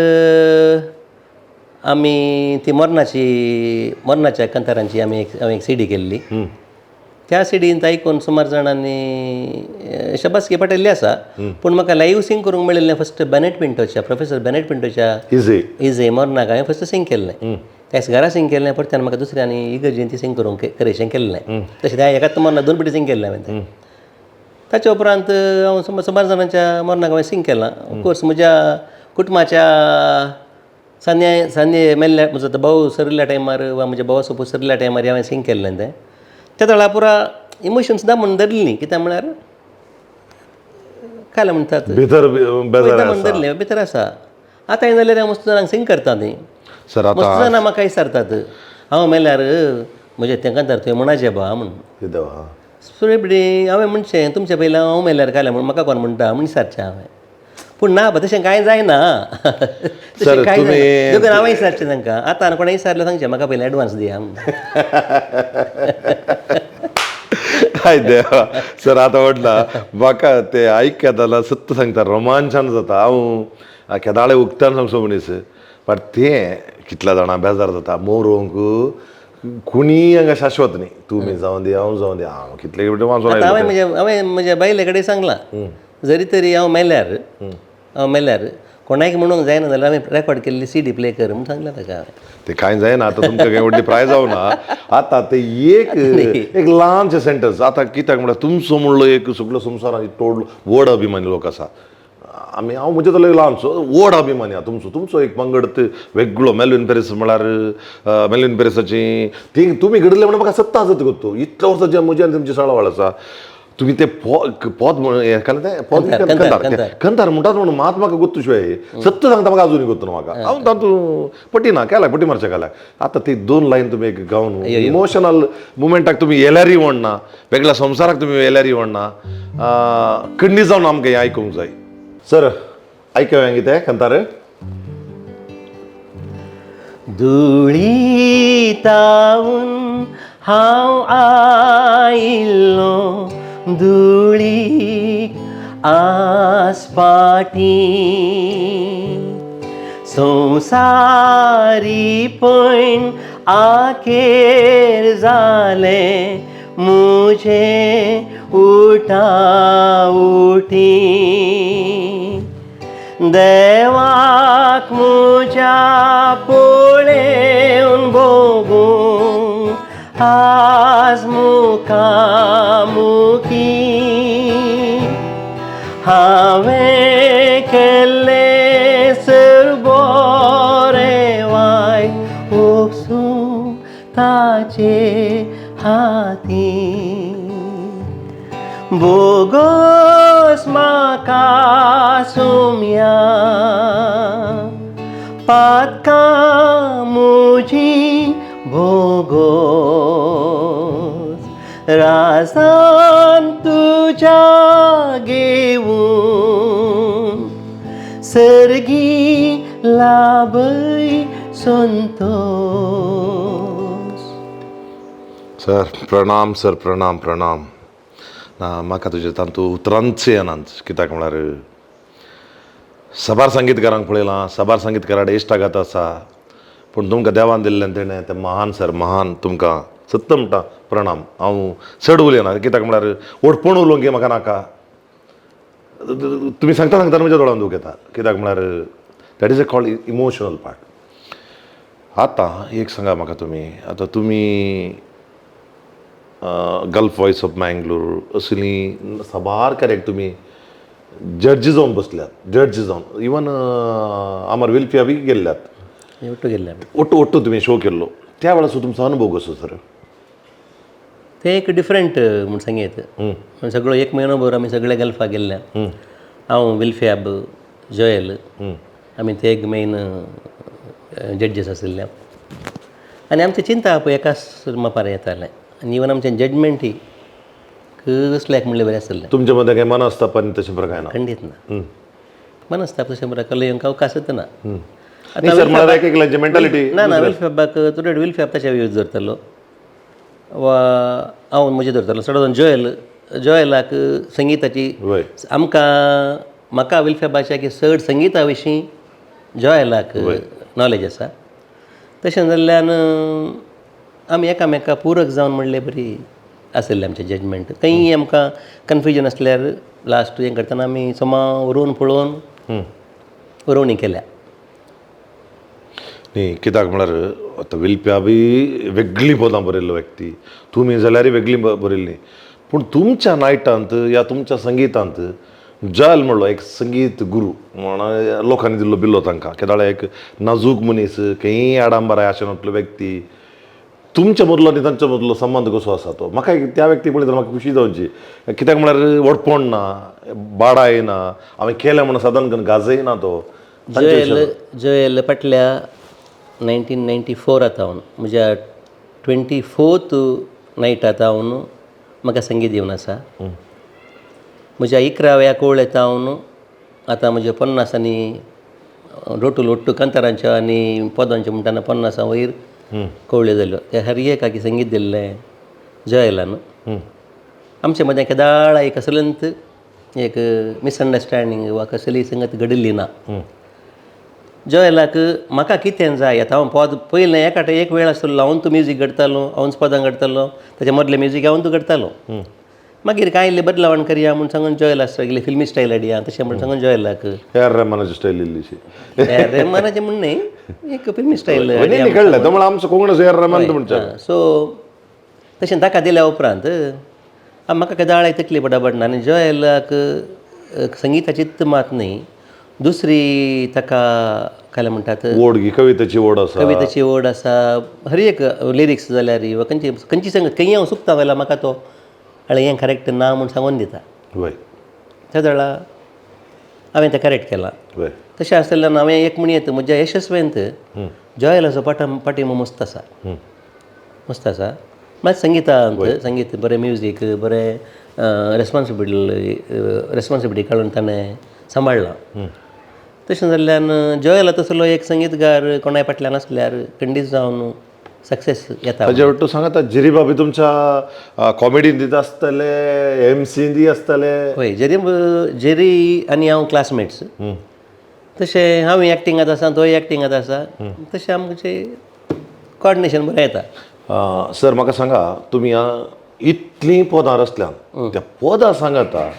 आमी ती मरणाची, मरणाच्या कंतारांची आमी एक, हांवें एक सीडी केल्ली. त्या सिडींत आयकून सुमार जाणांनी शबासकी पटयल्ली आसा. पूण म्हाका लायव्ह सिंग करूंक मेळिल्लें फस्ट बेनेट पिंटोच्या, प्रोफेसर बेनेट पिंटोच्या इजी इजे मरणाक हांवें फस्ट सिंग केल्लें. त्याच घरा सिंग केल्लें, परत्यान म्हाका दुसऱ्यांनी इगर्जेन ती सिंग करूंक करेशें केल्लें. तशें त्या एकाच मरणाक दोन पेटी सिंग केल्लें हांवें तें. ताच्या उपरांत हांव सुमार सुमार जाणांच्या मरणाक हांवें सिंग केलां. ऑफकोर्स म्हज्या कुटुंबाच्या सांजे सांजे मेल्ल्या, म्हजो तो भाऊ सरिल्ल्या टायमार वा म्हज्या भावा सोबत सरिल्ल्या टायमार हांवें सिंग केल्लें तें. त्या वेळार पुरा इमोशन्स दामून धरलीं, कित्याक म्हळ्यार काय म्हणटात, भितर बेजार दामून आसा. धरलें भितर आसा. आतां जाल्यार हांव मस्त जाणांक सिंग करता न्ही. सर, मस्त आतां जाणां म्हाका विचारतात, हांव मेल्यार म्हजें तें कांतार तुवें म्हणाचें बा म्हूण. ये देवा. सुरेबडी हांवें म्हणचें, तुमचे पयलीं हांव मेल्यार काय म्हूण म्हाका कोण म्हणटा म्हूण विचारचें हांवें. पूण ना बा, तशें कांय जायना, तशें सर, कांय तुमी जायना. देखून हांवें विचारचें तांकां, आतां कोणें विचारलें सांगचें म्हाका पयलीं एडवान्स दिया म्हूण. काय देवा सर, आतां म्हटलां म्हाका ते आयकतना सत्य सांगता रोमांचन जाता. हांव केदाळे उक्तान सांगचो मनीस, बट तें कितल्या जाणां बेजार जाता. मोरोंक कोणीय हांगा शाश्वत न्ही, तुमी जावं दी, हांव जावं दी, हांव कितले फावटी वाचून आतां आयलो. हांवें म्हज्या बायले कडेन सांगलां, जरी तरी हांव मेल्यार कोणाक म्हणूंक जायना जाल्यार हांवें रेकॉर्ड केल्ली सीडी प्ले कर म्हूण सांगलां ताका हांवें. ते कांय जायना, आतां तुमकां कांय व्हडली प्राय जावना. आतां ते एक एक ल्हानशें सेंटन्स आतां कित्याक म्हळ्यार तुमचो म्हणलो एक सगलो संवसारान तोड व्हड अभिमानी लोक आसा. आमी हांव म्हजे जाल्यार ल्हानसो व्हड अभिमानी आहा तुमचो. तुमचो एक पंगड वेगळो मेलविन पेरीस म्हळ्यार मेलविन पेरीसाची ती तुमी घडले म्हणून म्हाका सत्ता आसत गोत्तू. इतल्या वर्सां जे म्हजी आनी तुमची साळावळ आसा, तुमी ते पद हें केलें तें पद कंतार. कंतार म्हणटात म्हणून मात म्हाका गोत्तू शिवाय सत्य सांगता म्हाका अजूनय गोत्तू ना म्हाका. हांव तातूंत पटी ना केल्या पटी मारच्या केल्या. आतां ती दोन लायन तुमी एक गावन इमोशनल मुमेंटाक तुमी येल्यारय वणना, वेगळ्या संवसाराक तुमी येल्यारय वणना, किडनी जावन आमकां हें आयकूंक जाय. सर आयकूया कितें कंतार. धुळीतावन हांव आयिल्लो धुळीक आसपाटी, संवसारीपण आखेर जालें मुझे उठा उठी, देवाक म्हज्या पळेवन भोगूंक आज मुखामुखी, हांवें केल्लें सर बरें वायट उपसूं ताचे हाती, बोगोस म्हाका सुम्या पातकां म्हजी भोगोस, राजान तुज्या घेवन सर्गी लाभय संतोस. सर प्रणाम, सर प्रणाम प्रणाम. ना म्हाका तुजें तातूंत उतरांच येनात, कित्याक म्हळ्यार साबार संगीतकारांक पळयलां, साबार संगीतकारां इश्टागत आसा, पूण तुमकां देवान दिल्लें तेणें तें महान सर, महान. तुमकां सत्य म्हणटा प्रणाम. हांव चड उलयना कित्याक म्हळ्यार व्हडपण उलोवंक म्हाका नाका. तुमी सांगता सांगता म्हज्या दोळ्यान दूख येता, कित्याक म्हळ्यार that is a called emotional part. आतां एक सांगा म्हाका तुमी, आतां तुमी गल्फ वॉयस ऑफ मँगलोर असलीं साबार कार्याक तुमी जड्जी जावन बसल्यात, जड्जी जावन इवन अमर विल्फिया बी गेल्ल्यात, ಒಟ್ಟು गेल्ले आमी. ಒಟ್ಟು ಒಟ್ಟು तुमी शो केल्लो त्या वेळार तुमचो अनुभव कसो सर? ते एक डिफरंट म्हूण सांगयत. सगळो एक म्हयनो भर आमी सगळे गल्फाक गेल्ले. हांव, विल्फियाब, जोयल, आमी ते एक मेन जड्जीस आशिल्ले आनी आमचें चिंता एकाच मापार येतालें आनी इवन आमचें जजमेंटय कसल्याक म्हणलें बरें आशिल्लें. तुमच्या मदें कांय मनस्ताप आनी तशें बरें काय ना? खंडीत ना मनस्ताप तशें बरें कल येवंक अवकाशच ना. न्ही सर, म्हळ्यार एक एकल्याची मेंटालिटी. ना ना, विल्फेबाक तुडें विल्फेब ताचे यूज धरतलो वा हांव म्हजें धरतलो. चड जोयल, जोयलाक संगिताची आमकां म्हाका विल्फेबाच्या की चड संगिता विशीं जोयलाक नॉलेज आसा. तशें जाल्ल्यान आमी एकामेका पूरक जावन म्हणले बरी आशिल्लें आमचें जजमेंट. खंयी आमकां कन्फ्युजन आसल्यार लास्ट हें करतना आमी समा उरोवन पळोवन उरोवणी केल्या. न्ही, कित्याक म्हळ्यार आतां विल्प्या बी वेगळीं पदां बरयल्लो व्यक्ती, तुमी जाल्यारय वेगळीं बरयल्लीं, पूण तुमच्या नायटांत या तुमच्या संगितांत जयल म्हणलो एक संगीत गुरू म्हण लोकांनी दिल्लो बिल्लो तांकां, केदाळ एक नाजूक मनीस, खंयी आडांबराय आशिल्लो व्यक्ती, तुमच्या मदलो आनी तांच्या मदलो संबंद कसो आसा तो म्हाका एक त्या व्यक्ती पळयत म्हाका खुशी जावची. कित्याक म्हळ्यार व्हडपण ना, बाडाय ना, हांवें केलें म्हणून सादारण करून गाजय ना तो. जोयल जोयल फाटल्या 1994 हावन म्हज्या 24th नायटात हांव म्हाका संगीत दिवन आसा. म्हज्या 11व्या कोवळेत हांव आतां म्हज्या 50 आनी रोटूल ఒट्टू कांतारांच्यो आनी पदांच्यो म्हणटाना 50 वयर कोवळ्यो जाल्यो. ते हर एकाकी संगीत दिल्लें जोयलान. आमचे मदें केदाळा एक कसलेंत एक मिसअंडरस्टँडींग वा कसलीय संगत घडिल्ली ना. जोयलाक म्हाका कितें जाय आतां हांव पद पयलें एकाटे एक वेळ आसलो हांव तूं म्युजीक घडटालो, हांवच पदां घडटालो, ताचे मदलें म्युजीक हांव तूं घडटालो. मागीर कांय इल्लें बदलावण करया म्हूण सांगून जोयल आसता इल्लें फिल्मी स्टायल हाडया तशें म्हूण सांगून जोयलाक ए आर रहमानाची स्टायल इल्लीशी. रहमानाचें म्हूण न्ही, एक फिल्मी स्टायल. न्ही कळ्ळें तो, म्हळ्यार आमचो कोंकणीचो ए आर रहमान म्हणचे. सो तशें ताका दिल्या उपरांत म्हाका केदाळाय तकली बडाबड ना आनी जोयलाक संगिताचीच मात न्ही, दुसरी ताका काय म्हणटात ओड गी, कवितेची ओड आसा. कवितेची ओड आसा, हर एक लिरिक्स जाल्यार वा खंयची खंयची संगत खंय हांव चुकता जाल्यार म्हाका तो आनी हें करेक्ट ना म्हूण सांगून दिता. त्या वेळा हांवें तें करेक्ट केलां. तशें आसतल्यान हांवें एक म्हणयेत, म्हज्या यशस्वेंत जॉयलाचो पाठिंबो मस्त आसा, मस्त आसा. मात संगितांत संगीत बरें, म्युजीक बरें, रेस्पॉन्सिबिलिटी काडून ताणें सांबाळ्ळां. तशें जाल्ल्यान जॉयला तसलो एक संगीतकार कोणाय फाटल्यान आसल्यार खंडीत जावन सक्सेस येता. ताजे वट्टू सांगात, जेरी बाबी तुमच्या कॉमेडीन दिता आसतले, एमसीन दी आसतले? हय, जेरी जेरी आनी हांव क्लासमेट्स. तशें हांव एक्टिंगांत आसा, तोय एक्टिंगांत आसा, तशें आमचें कॉर्डिनेशन बरें येता. सर, म्हाका सांगा, तुमी इतलीं पदां रचल्यात, त्या पदां सांगाता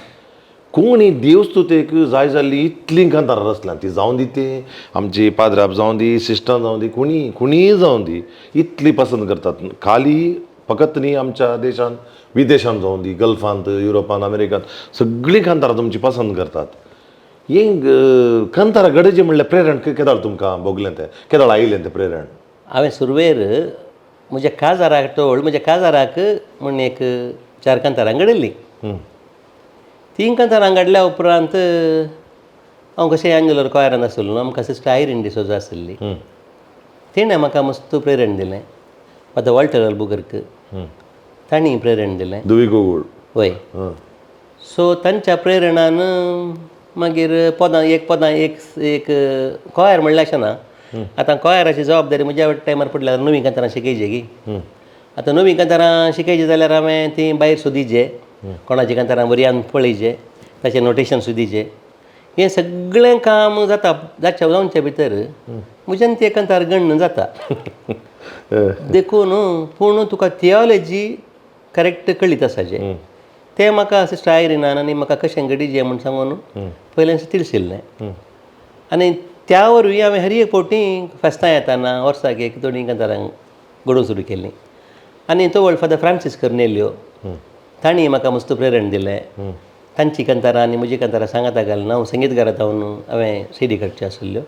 कोंकणी देवस्तुतेक जाय जाल्ली इतलीं कांतारां रचल्यात, ती जावं दी ती आमची पाद्राब जावं दी, सिस्टर जावं दी, कोणी कोणीय जावं दी, इतली पसंत करतात. खाली फकत न्ही आमच्या देशांत, विदेशांत जावं दी, गल्फांत, युरोपांत, अमेरिकांत सगळीं कांतारां तुमची पसंत करतात. हें कांतारां गडजे म्हणल्यार प्रेरण केदाळ तुमकां भोगलें, तें केदाळ आयलें तें प्रेरण? हांवें सुरवेर म्हज्या काजाराक टोळ म्हज्या काजाराक म्हूण एक 4 कांतारां घडयल्लीं. तीं कांतारां घडल्या उपरांत हांव कशें एंजलोर कॉयरान आसलो, आमकां सिस्टर आयरीन डिसोजा आसली, तिणें म्हाका मस्त प्रेरण दिलें. आतां वॉल्टर अल्बुकर्क तांणी प्रेरण दिलें. दुवी गोगूळ. वय. सो तांच्या प्रेरणान मागीर पदां एक पदां एक एक कॉयर म्हणल्यार अशें ना, आतां कॉयराची जबाबदारी म्हज्या टायमार पडल्यार नवीं कांतारां शिकयची गी. आतां नवीं कांतारां शिकयची जाल्यार हांवें तीं भायर सोदीचे, कोणाची कांतारां बरी आनी पळयचे, ताचें नोटेशन सोदीचें, हें सगळें काम जाता जाच्या जावच्या भितर म्हज्यान तें कांतार गण्ण जाता. देखून पूण तुका थियोलॉजी करेक्ट कळीत आसाचें तें म्हाका सिस्टर आयरिनान आनी म्हाका कशें घडीचें म्हूण सांगून पयल्यान तिळशिल्लें. आनी त्या वरवीं हांवें हर एक फावटी फेस्तां येताना वर्साक एक दोनी कांतारां घडोवंक सुरू केलीं. आनी तो व्हड फादर फ्रांसीस कर्नेलियो तांणी म्हाका मस्त प्रेरण दिलें. तांची कांतारां आनी म्हजी कांतारां सांगाता घालून हांव संगीतकारां जावन हांवें सीडी काडच्यो आशिल्ल्यो.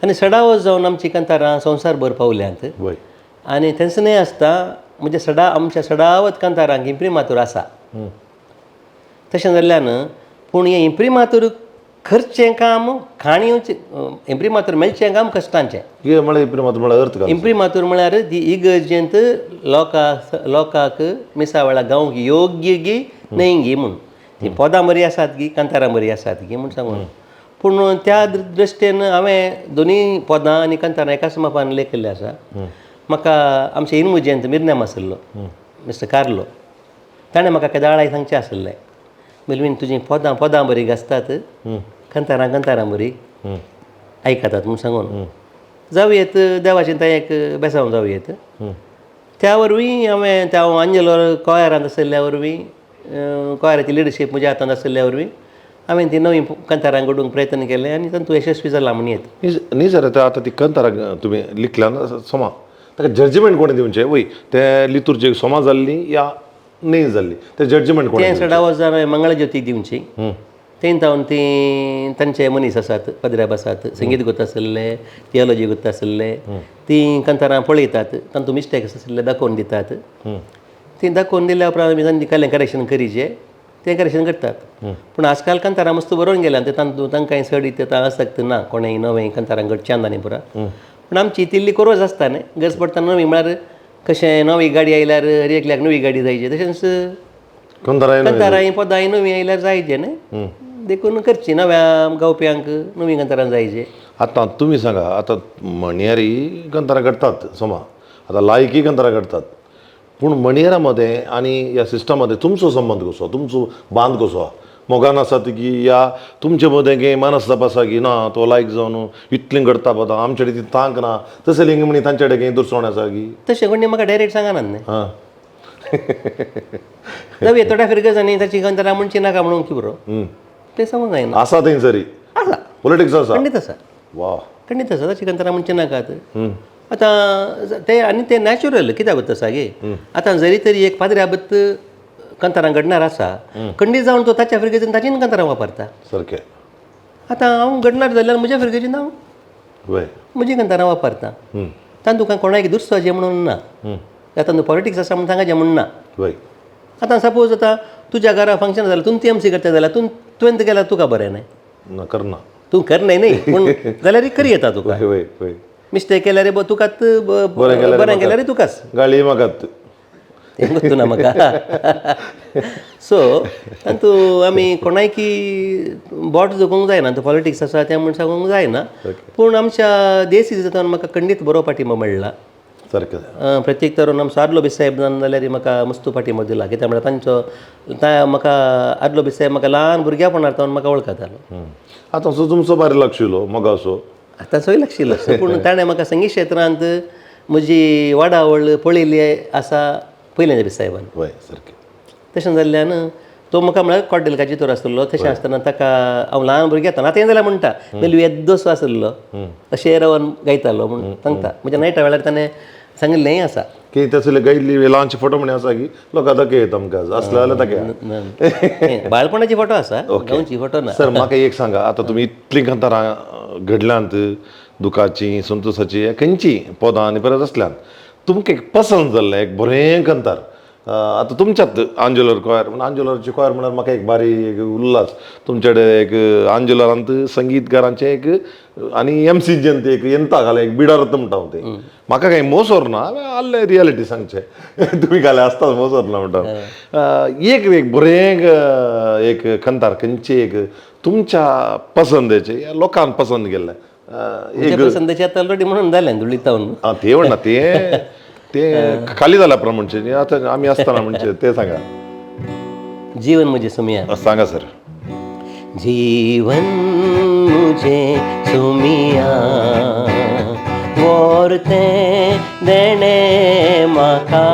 आनी सडावत जावन आमची कांतारां संवसारभर पावल्यांत. आनी थंयच न्हय आसता, म्हणजे सडा आमच्या सडावत कांतारांक इम्प्रिमातूर आसा. तशें जाल्ल्यान पूण हें इम्प्रिमातूर करचें काम काणी इम्प्रिमातूर मेळचें काम कश्टांचें. कितें म्हळ्यार इम्प्रिमातूर म्हळ्यार अर्थ काय? इम्प्रिमातूर म्हळ्यार ती इगर्जेंत लोकांक मिसा वेळार गावंक योग्य गी न्हय गी म्हूण, ती पदां बरीं आसात गी, कांतारां बरीं आसात गी म्हूण सांगून. पूण त्या दृश्टेन हांवें दोनूय पदां आनी कांतारां एकाच मापान लेखिल्लें आसा. म्हाका आमच्या इनमुजेंत मिरनाम आशिल्लो मिस्टर कार्लो, ताणें म्हाका केदाळाय सांगचें आशिल्लें, मेलवीन तुजीं पदां पदां बरीं गाजतात, कांतारां कांतारां बरीं आयकतात म्हूण सांगून. जावं येत देवाचें तें एक बेसांव जावं येत. त्या वरवीं हांवें त्या हांव आंजेलो कॉयरांत आशिल्ल्या वरवीं, कॉयराची लिडरशीप म्हज्या हातांत आशिल्ल्या वरवीं हांवें ती नवीं कांतारां घडोवंक प्रयत्न केले आनी तातूंत यशस्वी जाला म्हण येत. न्ही सर, आतां ती कांतारां तुमी लिखल्यान सोमा ताका जजमेंट कोणें दिवचें? वय ते लितूरची सोमा जाल्ली या न्ही जाल्ली, तें जजमेंट कोणें? तें सडावत हांवें मंगळज्योतीक दिवची. थंय जावन तीं तांचे मनीस आसात, पदऱ्याब आसात, संगीत गोत आशिल्ले, थियोलॉजी गोत आशिल्ले, तीं कांतारां पळयतात, तातूंत मिस्टेक्स आशिल्ले दाखोवन दितात. तीं दाखोवन दिल्या उपरांत आमी तांची कसलें करेक्शन करीचें तें करेक्शन करतात. पूण आजकाल कांतारां मस्त बरोवन गेल्यान ते तांतूत तांकां चड इतलें आसक्त ना, कोणें नवें कांतारां घडचें न्ही पुरा. पूण आमची तिल्ली कोरोज आसता न्ही, गरज पडटा नवी म्हळ्यार कशें नवी गाडी आयल्यार हर एकल्याक नवी गाडी जायची, तशेंच कांतारां पदां नवीं आयल्यार जायचे न्ही, देखून करची नव्या गावप्यांक नवीं कांतारां जायचे. आतां तुमी सांगा, आतां म्हणयारी कांतारां घडटात सोमा, आतां लायकी कांतारां घडटात, पूण म्हणयारा मदें आनी ह्या सिस्टमा मदें तुमचो संबंद कसो, तुमचो बांद कसो आहा? मोगान आसा की या तुमचे मदें कितें मनस्ताप आसा की ना तो लायक जावन इतलीं घडटा पदां आमचे कडेन ती तांक ना, तशें लिंग म्हणी तांचे कडेन कितें दुरसोण आसा की? तशें कोणी म्हाका डायरेक्ट सांगनात न्ही. हां जावया थोड्या फिरगजांनी ताची कांतारां म्हणची नाका म्हणून की बरो तें सांगूंक जायना. आसा थंयसरी आसा पॉलिटिक्स आसा, खंडीत आसा, वा खंडीत आसा, ताची कांतारां म्हणची नाकात. आतां तें आनी तें नॅचरल कित्याक आसा गे, आतां जरी तरी एक पाद्र्याबत कंतारां घडणार आसा, खंडीत जावन तो ताच्या फिरगेजीन ताचीन कंतारां वापरता. सारकें. आतां हांव घडणार जाल्यार म्हज्या फिरगेजीन हांव म्हजी कंतारां वापरता. तांतूं तुका कोणाक दुसरो म्हणून ना, आतां पॉलिटिक्स आसा म्हणून सांगाचें म्हूण ना. आतां सपोज आतां तुज्या घरा फंक्शन जालें, तूं टी एम सी करता जाल्यार तूं तुवें केल्यार तुका बरें न्हय? ना, करना. तूं करनाय न्हय, पूण जाल्यार करी येता तुका. वय वय वय मिस्टेक केल्यार तुकाच, बरें केल्यार बरें केल्यार तुकाच. गाळी मागात. तें गोत्तू ना म्हाका. सो तातूंत आमी कोणायकी बोट जोगूंक जायना, तो पॉलिटिक्स आसा तें म्हूण सांगूंक जायना. पूण आमच्या देसी जाता म्हाका खंडीत बरो पाठिंबो मेळ्ळा. सारकें. प्रत्येक तरून आमचो आदलो बी साहेब जाल्यार म्हाका मस्तू पाठिंबो दिला. कित्याक म्हळ्यार तांचो म्हाका आदलो बी साहेब म्हाका ल्हान भुरग्यापणार सावन म्हाका वळखतालो. आतां सो तुमचो बारी लागशिल्लो मोगासो. आतां सोय लागशिल्लो, पूण ताणें म्हाका संगीत क्षेत्रांत म्हजी वाडावळ पळयल्ली आसा पयलें बी साहेबान. वय सारकें. तशें जाल्ल्यान तो म्हाका म्हळ्यार कॉड्डेल काजितोर आसलो. तशें आसतना ताका हांव ल्हान भुरगें आतां आतां जाल्यार म्हणटा मेल्लू येद्दोसो आसलो अशें रावन गायतालो म्हूण सांगता. म्हणजे नायटा वेळार ताणें सांगिल्लेंय आसा की तसले गायिल्ली ल्हानचे फोटो म्हणे आसा की लोकां दाखयता आमकां, असले जाल्यार दाखया. बाळपणाची फोटो आसा, गांवची फोटो ना. सर म्हाका एक सांगा, आतां तुमी इतलीं कांतारां घडल्यांत, दुखाची संतोसाची खंयची पदां आनी परत आसल्यान तुमकां एक पसंद जाल्लें एक बरें कांतार, आतां तुमच्यात आंजेलोर कॉयर म्हण, आंजेलोरची कॉयर म्हळ्यार म्हाका एक बारी एक उल्हास तुमचे कडेन एक आंजेलोरांत संगीतकारांचें एक आनी एम सी जन एक यंता घालें एक बिडारत म्हणटा हांव तें, म्हाका कांय मोसोर ना, हांवें आहलें रियलिटी सांगचें, तुमी घालें आसताच मोसोर ना म्हणटा. एक एक बरें एक कंतार खंयचें एक तुमच्या पसंदेचें या लोकांक पसंद केल्लें म्हज्या पसंदेचें आतां ऑलरेडी म्हणून जालें धुळीतावन. आं ते म्हणना तें तें खाली जाला प्रमाण म्हणचे आतां आमी आसतना म्हणचे तें सांगा. जीवन मुझे सुमिया. सांगा सर. जीवन मुझे सुमिया वोरतें देणें म्हाका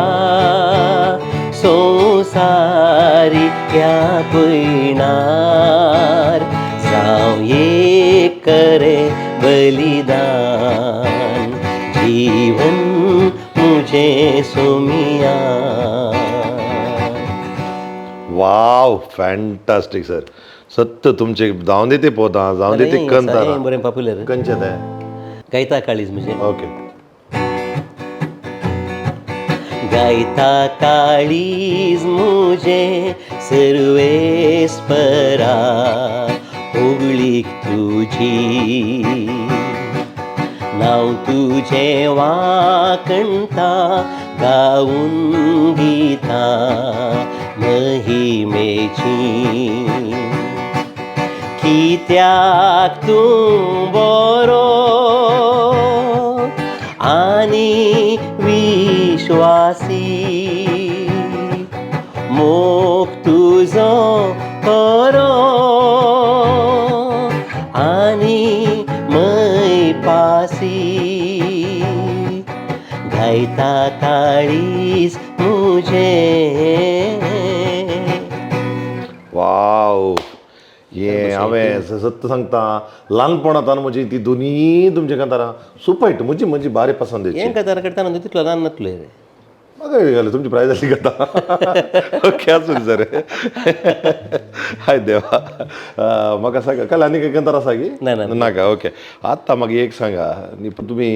संवसारी ह्या पयणार जावं एक करे बलिदान जीवन मुझे सुमिया. वाव, फॅन्टास्टीक सर. सत्य तुमचे जावन दी ते पोदां, जावन दी ते कंतारां. बरें पॉप्युलर. खंयचें तें? गायता काळीज म्हजें. ओके. गायता काळीज म्हजें सर्वेस्परा होगळीक तुजी, नांव तुजें वाकणता गावन गितां महिमेची, कित्याक तूं बरो आनी विश्वासी, मोग तुजो खरो आनी मैपासी, गायता काळीज म्हजें. वाव, हें हांवें सत्य सांगता ल्हानपणांत म्हजी ती दोनी तुमच्या कांतारां सुपर हिट, म्हजी म्हजी बारी पसंद. हें कांतारां करतना तितलो ल्हान नासलो रे. म्हाका घालें तुमची प्रायज जाली कथा. ओके, आसूं सर. हाय देवा, म्हाका सांगा काल आनी कांय कांतार आसा की ना, ना. नाका. ओके, आतां म्हाका एक सांगा न्ही, तुमी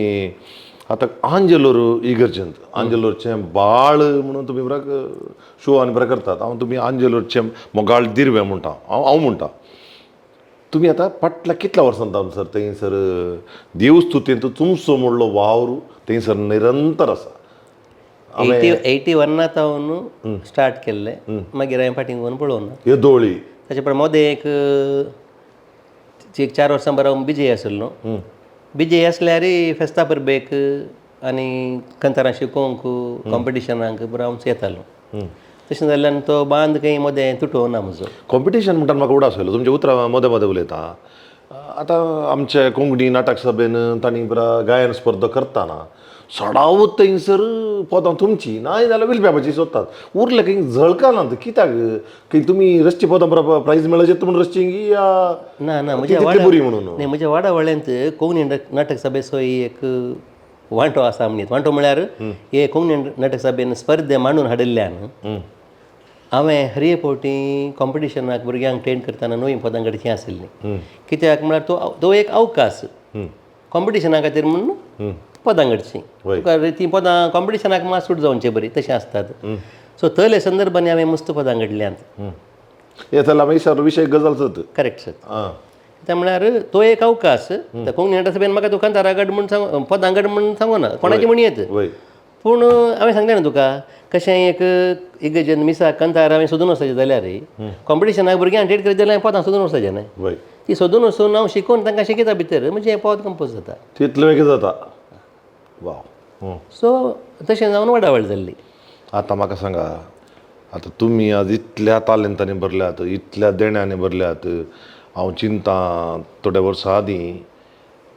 आतां आंजेलोर इगर्जेंत आंजेलोरचें बाळ म्हणून तुमी बरें शो आनी बरें करतात. हांव तुमी आंजेलोरचें मोगाळ दिर्वे म्हणटा, हांव हांव म्हणटा तुमी आतां फाटल्या कितल्या वर्सां जावन सर थंयसर देवस्तुतींत तुमचो म्हणलो वावर थंयसर निरंतर आसा. 81 सावन स्टार्ट केल्लें, मागीर हांवें फाटीं वचून पळोवना. येदोळी ताचे पण मदें एक एक 4 वर्सां बरो हांव बिजी आशिल्लो. बिजी आसल्यार फेस्ता परबेक आनी कंतारां शिकोवंक कॉम्पिटिशनाक बरो हांव येतालो. तशें जाल्ल्यान तो बांद खंय मदें तुटोवना म्हजो. कॉम्पिटिशन म्हणटात म्हाका उडास आयलो तुमच्या उतरां मदें मदें उलयता. आतां आमचे कोंकणी नाटक सभेन तांणी बरा गायन स्पर्धा करतना सडावत थंयसर पदां तुमची नाय जाल्यार विलप्यापाची सोदतात, उरले खंय झळकानात कित्याक? खंय तुमी रस्ती पदां बरा प्रायज मेळचे म्हूण रस्ती या ना ना, म्हज्या तितली बरी म्हणून न्ही, म्हज्या वाडावळ्यांत कोंकणी नाटक सभेचो एक वांटो आसा म्हणीत. वांटो म्हळ्यार हे कोंकणी नाटक सभेन स्पर्धे मांडून हाडिल्ल्यान हांवें हर एक फावटी कॉम्पिटिशनाक भुरग्यांक ट्रेन करतना नवीं पदां घडचीं आशिल्लीं. कित्याक म्हळ्यार तो तो एक अवकाश कॉम्पिटिशना खातीर म्हूण पदां घडचीं. तुका तीं पदां कॉम्पिटिशनाक मात सूट जावचे बरीं तशें आसतात. सो तले संदर्भांनी हांवें मस्त पदां घडल्यांत. हे जाल्यार आमी सर विशय गजाल जाता. Correct sir. आं. कित्याक म्हळ्यार तो एक अवकाश. कोंकणी नाटक सभेन म्हाका तूं कांतारा घड म्हूण सांग, पदां घड म्हूण सांगना कोणाची म्हण येत. पूण हांवें सांगलें न्हू तुका कशें एक इगर्जेन मिसाक कांतार हांवें सोदून वचपाचें जाल्यार कॉम्पिटिशनाक भुरग्यांक ट्रेन करीत जाल्यार पदां सोदून वचपाचें न्हय. ती सोदून वचून हांव शिकोवन तांकां शिकयता भितर म्हणजे हें पद कंपोज जाता. तितलें वेगळें जाता. वाव. सो तशें जावन वाडावळ जाल्ली. आतां म्हाका सांगा, आतां तुमी आज इतल्या तालेंतांनी भरल्यात, इतल्या देण्यांनी भरल्यात. हांव चिंता थोड्या वर्सां आदीं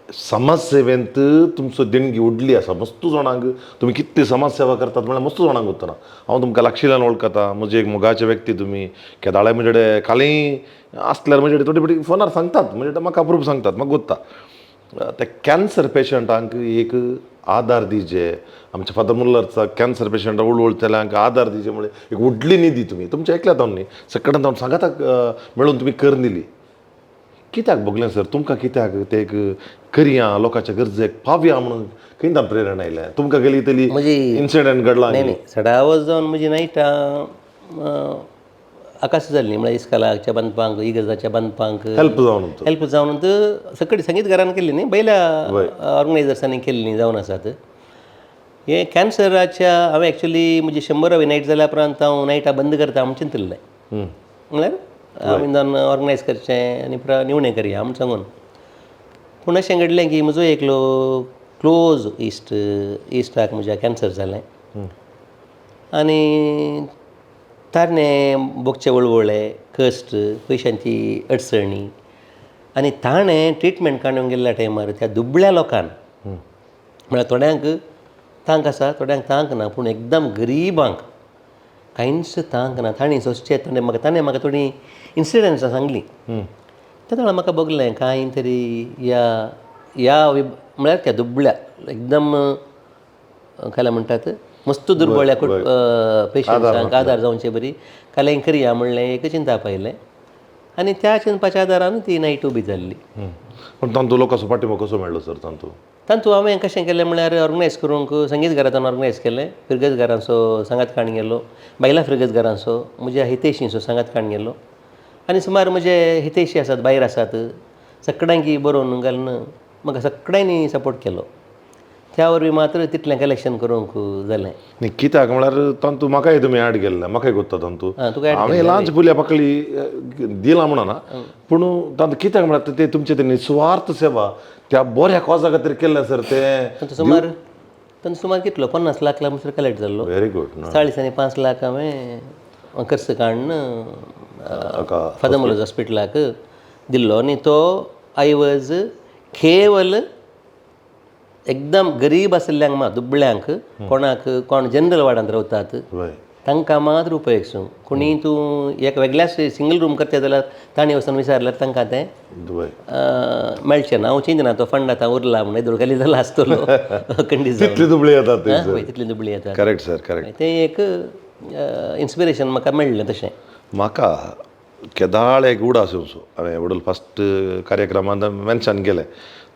समाज सेवेंत तुमचो देणगी व्हडली आसा. मस्त जाणांक तुमी कितली समाज सेवा करतात म्हळ्यार मस्त जाणांक उरतना हांव तुमकां लागशिल्ल्यान वळखता. म्हजे एक मोगाचे व्यक्ती तुमी. केदाळे म्हजे कडेन कालय आसल्यार म्हजे कडेन थोडी थोडी फोनार सांगतात, म्हणजे म्हाका अप्रूप सांगतात, म्हाका गोत्ता. त्या कॅन्सर पेशंटांक एक आदार दिजे, आमच्या फादर मुल्लरचा कॅन्सर पेशंट वळवळतल्यांक आदार दिजे म्हळ्यार एक व्हडली निधी तुमी तुमच्या एकल्यात न्ही सगळ्यान जावन सांगाताक मेळून तुमी करून दिली. कित्याक भोगलें सर तुमकां? कित्याक ते एक करया लोकांच्या गरजेक पावया म्हणून खंयच्यान प्रेरणा आयल्या तुमकां? गेली तरी इन्सिडंट घडला? न्ही न्ही, सडावत जावन म्हजी नायटां आकाश जाल्ली म्हळ्यार इस्कालाच्या बांदपांक, इगर्जाच्या बांदपांक हेल्प जावन. हेल्प जावन सगळी संगीत घरान केल्ली न्ही, बैल्या ऑर्गनायझर्सांनी केल्ली जावन आसात. हे कॅन्सराच्या हांवें एक्चुली म्हजी 100वी नायट जाल्या उपरांत हांव नायटां बंद करता म्हूण चिंतिल्लें. म्हळ्यार आमी जावन ऑर्गनायज करचें आनी निवणें करया म्हूण सांगून. पूण अशें घडलें की म्हजो एकलो क्लोज इश्ट, इश्टाक म्हज्या कॅन्सर जालें आनी ताणें भोगचे वळवळे, कश्ट, पयशांची अडचणी आनी ताणें ट्रिटमेंट काडून गेल्ल्या टायमार त्या दुबळ्या लोकान, म्हळ्यार थोड्यांक तांक आसा, थोड्यांक तांक ना, पूण एकदम गरिबांक कांयच तांक ना, तांणी सोंसचें. ताणें म्हाका थोडीं इन्सिडंट्सां सांगलीं. त्या वेळार म्हाका भोगलें कांय तरी ह्या ह्या म्हळ्यार त्या दुबळ्या एकदम काय म्हणटात मस्त दुर्बळ्या पेशंट्सांक आदार जावचे बरी काल्यां करया म्हणलें एक चिंतप आयलें आनी त्या चिंतपाच्या आदारान ती नायट उबी जाल्ली. पण तांतू लोकांचो पाठिंबो कसो मेळ्ळो सर तांतू? तातूंत हांवें कशें केलें म्हळ्यार ऑर्गनायज करूंक संगीत घरांतल्यान ऑर्गनायज केलें, फिर्गज घरांचो सांगात काडून गेलो, बायलां फिर्गज घरांचो, म्हज्या हितेशींचो सांगात काडून गेलो आनी सुमार म्हजे हितेशी आसात, भायर आसात, सगळ्यांकी बरोवन घालून म्हाका सगळ्यांनी सपोर्ट केलो. त्या वरवीं मात्र तितलें कलेक्शन करूंक जालें. न्ही, कित्याक म्हळ्यार तांतू म्हाकाय तुमी ऍड केल्लें, म्हाकाय कोत्ता तांतू. आं, तुका add? हांवें लांच पुल्या पाकळी दिला म्हणना, पूण तांतू कित्याक म्हळ्यार ते तुमचे ते निस्वार्थ सेवा त्या बऱ्या कॉजा खातीर केल्लें सर तें. तांचो सुमार कितलो 50 लाख म्हणसर कलेक्ट जाल्लो. Very good. 40 आनी 5 लाख हांवें खर्च काडून फादर मुलोज हॉस्पिटलाक दिल्लो आनी तो ऐवज केवल एकदम गरीब आशिल्ल्यांक मा दुबळ्यांक, कोणाक कोण जनरल वार्डांत रावतात तांकां मात्र उपयोग सो कोणी तूं एक वेगळ्याच सिंगल रूम करता जाल्यार तांणी वचून विचारल्यार तांकां तें मेळचें ना. हांव चिंतना तो फंड आतां उरला म्हूण येदोळ खाली जाला आसतलो खंडीत जावन. तितली दुबळी येतात ते. हय, तितली दुबळी येतात. Correct sir, correct. तें एक इन्स्पिरेशन म्हाका मेळ्ळें तशें. म्हाका केदाळ एक उडास येवचो, हांवें वडूल फस्ट कार्यक्रमांत मेन्शन केलें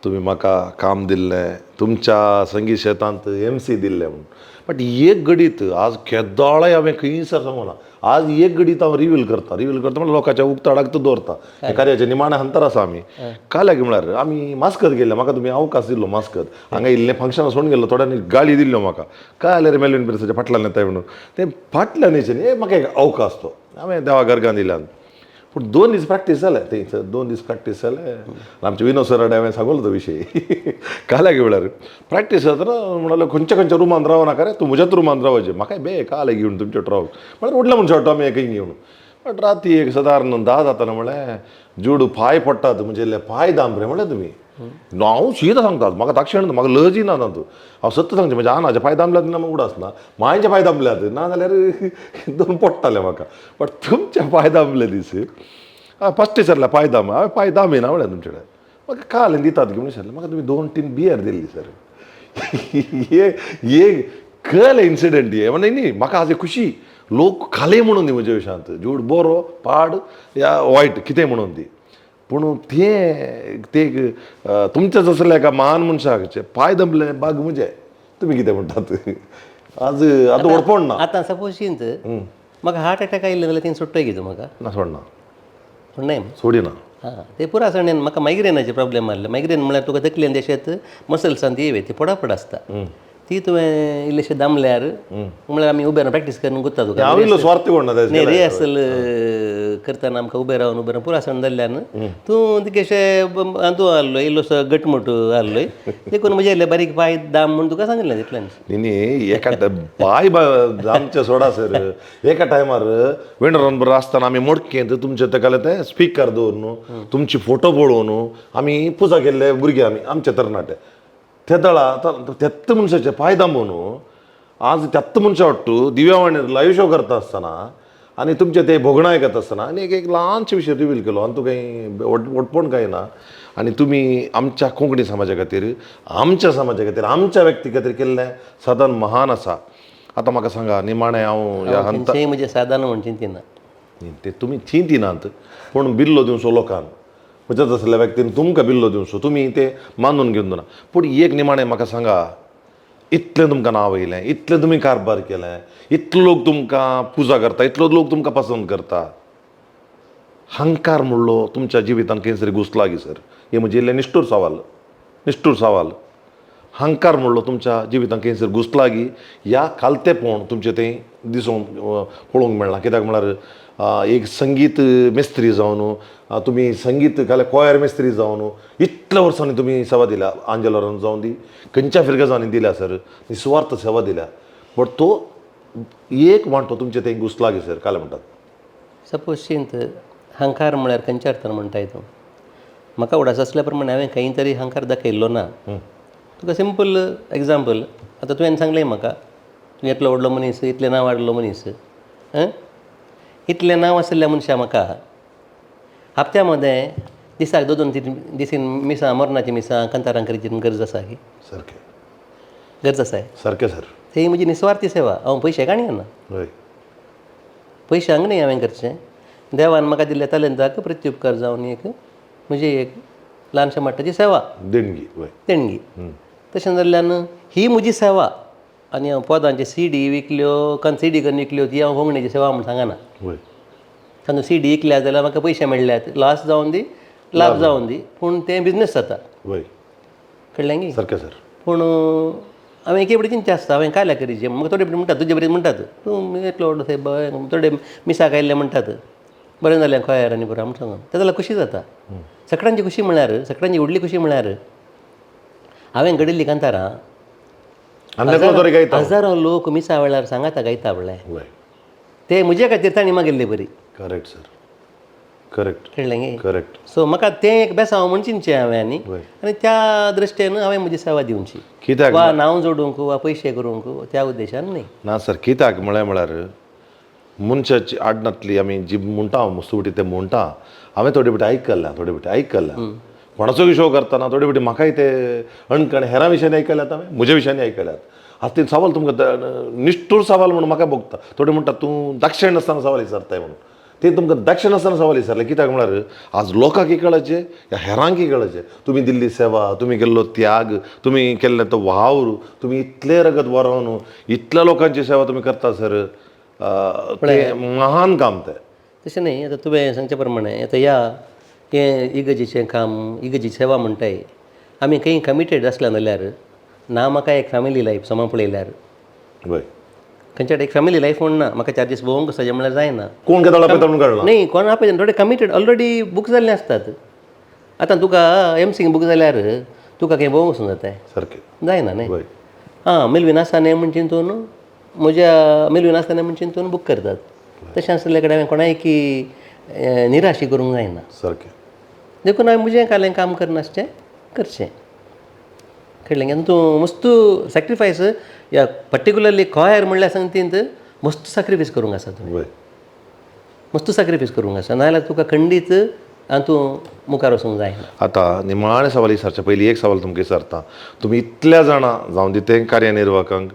तुमी म्हाका काम दिल्लें, तुमच्या संगीत शेतांत एमसी दिल्लें म्हूण. बट एक घडीत आज केदाळय हांवें खंयसर सांगूना, आज एक घडीत हांव रिवील करता, रिवील करता म्हणल्यार लोकांच्या उक्ताडाक तो दवरता. ह्या कार्याचे निमाणें हंतर आसा. आमी काल्याक म्हळ्यार आमी मास्कत गेल्ले, म्हाका तुमी अवकाश दिल्लो मास्कत. हांगा इल्लें फंक्शनां सोडून गेल्लो, थोड्यांनी गाळी दिल्ल्यो म्हाका, काय जालें रे मेलवीन पेरिसाच्या फाटल्यान येताय म्हणून. तें फाटल्यान येयचें न्ही, म्हाका एक अवकाश तो हांवें देवा गर्गान दिल्यान. पूण 2 दीस प्रॅक्टीस जालें थंयसर, 2 दीस प्रॅक्टीस जालें. आमचे विनोद सर हांवें सांगलो तो विशय. काल्याक वेळार प्रॅक्टीस जातना म्हणलें, खंयच्या खंयच्या रुमान राव नाका रे तूं, म्हज्याच रुमान रावचें. म्हाकाय बे काल घेवन तुमचे राव म्हळ्यार व्हडल्या मनशा वाटो आमी एकय घेवन. बट राती एक सादारण 10 जातना म्हळें, जुडू पांय पडटात म्हणजे पांय दाम रे म्हणलें तुमी. हांव सीधा सांगतात, म्हाका दाक्षिण, म्हाका लज ना तातूंत. हांव सत्य सांगचें, म्हज्या आनाचे पांय दामल्यात ना, म्हाका उडास ना. मांयचे पांय दामल्यात ना जाल्यार दोन पडटाले म्हाका, बट तुमचे पांय दामले दीस फस्ट विचारल्या पांय दाम. हांवें पांय दामिना म्हणलें तुमचे कडेन. म्हाका काल दितात की म्हणून विचारलें, म्हाका तुमी 2-3 बियर दिल्ली सर. हे हे कळ्ळें इन्सिडंट हे म्हणजे न्ही, म्हाका आज एक खुशी लोक खाले म्हणून दी म्हज्या विशयांत जूड बरो पाड या वायट कितें म्हणून दी पूण ते ते तुमच्याच असल्या एका महान मनशाचे पांय दमले बाग म्हजे तुमी कितें म्हणटात आज आतां व्हडपण ना. आतां सपोज चिंत म्हाका हार्ट अटॅक आयिल्ले जाल्यार तें सोडटय कितें म्हाका? ना सोडना. सोडनाय. सोडिना. हां ते पुरा सणेन म्हाका मायग्रेनाचे प्रॉब्लेम आसले. मायग्रेन म्हळ्यार तुका तकलेन देशेत मसल्सान ती येवे ती पडापड आसता ती तुवें इल्लेशें दामल्यार म्हळ्यार आमी उबे रावन प्रॅक्टीस करून गुत्ता तुका. हांव इल्लो स्वार्थी कोण ना. न्ही रिहर्सल करतना आमकां उबें रावन उबें रावन पुरा सण जाल्ल्यान तूं तिकेशें तूं आहलो इल्लोसो गटमुट आहलोय देखून म्हजे इल्ले बारीक पांय दाम म्हूण तुका सांगिल्लें तितल्यान. न्ही न्ही एका पांय आमचे सोडा सर एका टायमार वेंडोरान बरो आसतना आमी मोडकेंत तुमचे तेकाले ते स्पिकर दवरून तुमची फोटो पळोवन आमी पुजा केल्ले भुरगे आमी आमचे तरणाटे ते दळा त्याच मनशाचे पांय दामून आज त्याच मनशा वाटू दिव्यावाणीर लायव्ह शो करता आसतना आनी तुमचे ते भोगणां आयकत आसतना आनी एक एक ल्हानशे विशय रिवील केलो आनी तुका व्हडपण कांय ना आनी तुमी आमच्या कोंकणी समाजा खातीर आमच्या समाजा खातीर आमच्या व्यक्ती खातीर केल्लें साधन महान आसा. आतां म्हाका सांगा निमाणें हांव ह्या हंता खंयचेय म्हजें सादारण म्हण चिंतिना. ते तुमी चिंतिनात पूण बिल्लो दिवचो लोकांक म्हज्या तसल्या व्यक्तीन तुमकां बिल्लो दिवचो तुमी ते मानून घेवन ना. पूण एक निमाणें म्हाका सांगा इतलें तुमकां नांव येयलें इतलें तुमी कारबार केलें इतलो लोक तुमकां पुजा करता इतलो लोक तुमकां पसंत करता हंकार म्हणलो तुमच्या जिवितान खंय तरी घुसला गी सर? हें म्हजें इल्लें निश्ठूर सवाल निश्ठूर सवाल. हंकार म्हणलो तुमच्या जिवितान खंय सर घुसला गी ह्या खालतेपण तुमचें तें दिसूंक पळोवंक मेळना. कित्याक म्हळ्यार एक संगीत मिस्त्री जावन तुमी संगीत घाल्या कोयर मिस्त्री जावन इतल्या वर्सांनी तुमी सेवा दिल्या आंजेलोरान जावन दी खंयच्या फिरगजांनी दिल्या सर निस्वार्थ सेवा दिल्या बट तो एक वांटो तुमचें तें घुसला गी सर काल म्हणटात? सपोज चिंत हंकार म्हळ्यार खंयच्या अर्थान म्हणटाय तूं? म्हाका उडास आसल्या प्रमाणे हांवें खंय तरी हंकार दाखयल्लो ना. तुका सिंपल एग्जाम्पल आतां तुवें सांगलें म्हाका तूं इतलो व्हडलो मनीस इतलें नांव वाडलो मनीस इतलें नांव आशिल्ल्या मनशा म्हाका हप्त्या मदें दिसाक दोन दोन तीन दिसीन मिसां मरणाचीं मिसां कांतारां करची गरज आसा की? सारकें गरज आसा. सारकें सर. ती म्हजी निस्वार्थी सेवा हांव पयशे काणी घेना. हय पयशांक न्ही हांवें करचें देवान म्हाका दिल्ल्या तलेंताक प्रत्युपकार जावन एक म्हजी एक ल्हानशा मट्टाची सेवा देणगी. हय देणगी. तशें जाल्ल्यान ही म्हजी सेवा आनी हांव पदांची सी डी विकल्यो कन सी डी करून विकल्यो ती हांव कोंकणीची सेवा म्हूण सांगना. हय तातूंत सी डी विकल्या जाल्यार म्हाका पयशे मेळ्ळ्यात लॉस जावन दी लाभ जावन दी पूण तें बिजनेस जाता. हय कळ्ळें गी? सारकें सर. पूण हांवें एके बरी चिंतचें आसता हांवें काल्या करीचे म्हाका थोडे म्हणटात तुजे बरी म्हणटात तूं इतलो व्हडलो सायब थोडे मिसाक आयिल्ले म्हणटात बरें जालें खोयार आनी पुरो म्हण सांगून तें जाल्यार खुशी जाता. सगळ्यांची खुशी म्हळ्यार सगळ्यांची व्हडली खुशी म्हळ्यार हांवें घडिल्ली कांतारां हजारो लोक मिसा वेळार सांगाता गायता म्हळ्यार ते म्हजे खातीर तांणी मागिल्ले बरी. Correct sir correct. कळ्ळें गे? करेक्ट. सो म्हाका तें एक बेसांव म्हूण चिंतचें हांवें आनी आनी त्या दृश्टेन हांवें म्हजी सेवा दिवची कित्याक वा नांव जोडूंक वा पयशे करूंक त्या उद्देशान न्ही. ना सर कित्याक म्हळ्यार म्हळ्यार मनशाची आडनातली आमी जी म्हणटा मुस्तुटी ते म्हणटा हांवें थोडे फावटी आयकल्ल्या थोडे फावटी आयकल्ल्या कोणाचो शो करतना थोडे फावटी म्हाकाय ते अणकण हेरां विशयांनी आयकल्यात हांवें म्हज्या विशयांनी आयकल्यात. आज ते सवाल तुमकां निश्ठूर सवाल म्हणून म्हाका भोगता. थोडे म्हणटा तूं दाक्षिण नासतना सवाल विचारताय म्हणून ते तुमकां दाक्षिण नासतना सवाल विचारलें कित्याक म्हळ्यार आज लोकांक कळचें ह्या हेरांकय कळचें तुमी दिल्ली सेवा तुमी केल्लो त्याग तुमी केल्लो तो वावर तुमी इतलें रगत बरोवन इतल्या लोकांची सेवा तुमी करता सर तें महान काम तें. तशें न्ही आतां तुवें सांगचे प्रमाणे आतां ह्या हें इगर्जेचें काम इगर्जेची सेवा म्हणटाय आमी खंय कमिटेड आसल्या जाल्यार ना म्हाका एक फॅमिली लायफ समा पळयल्यार हय खंयच्या एक फॅमिली लायफ म्हण ना म्हाका चार दीस भोंवंक वचचें म्हळ्यार जायना. कोण केदळ आपयता म्हणून कळना. न्ही कोण आपयता थोडे कमिटेड ऑलरेडी बूक जाल्ले आसतात. आतां तुका एमसींग बूक जाल्यार तुका खंय भोंवंक वचूंक जाता? सारकें. जायना न्ही. हय आं मेलवीन आसा न्ही म्हण चिंतून म्हज्या मेलवीन आसता न्ही म्हण चिंतून बूक करतात. तशें आसले कडेन हांवें कोणाय की निराशी करूंक जायना. सारकें. देखून हांवें म्हजें कालें काम करनासचें करचें. कळ्ळें आनी तूं मस्त सॅक्रिफायस या पर्टिकुलरली कॉयर म्हणल्यार संगतींत मस्त सॅक्रिफायस करूंक आसा तुवें. मस्त सॅक्रिफायस करूंक आसा नाजाल्यार तुका खंडीत आनी तूं मुखार वचूंक जायना. आतां निमाणें सवाल विचारचे पयलीं एक सवाल तुमकां विचारता तुमी इतल्या जाणां जावं दी तें कार्यनिर्वाहकांक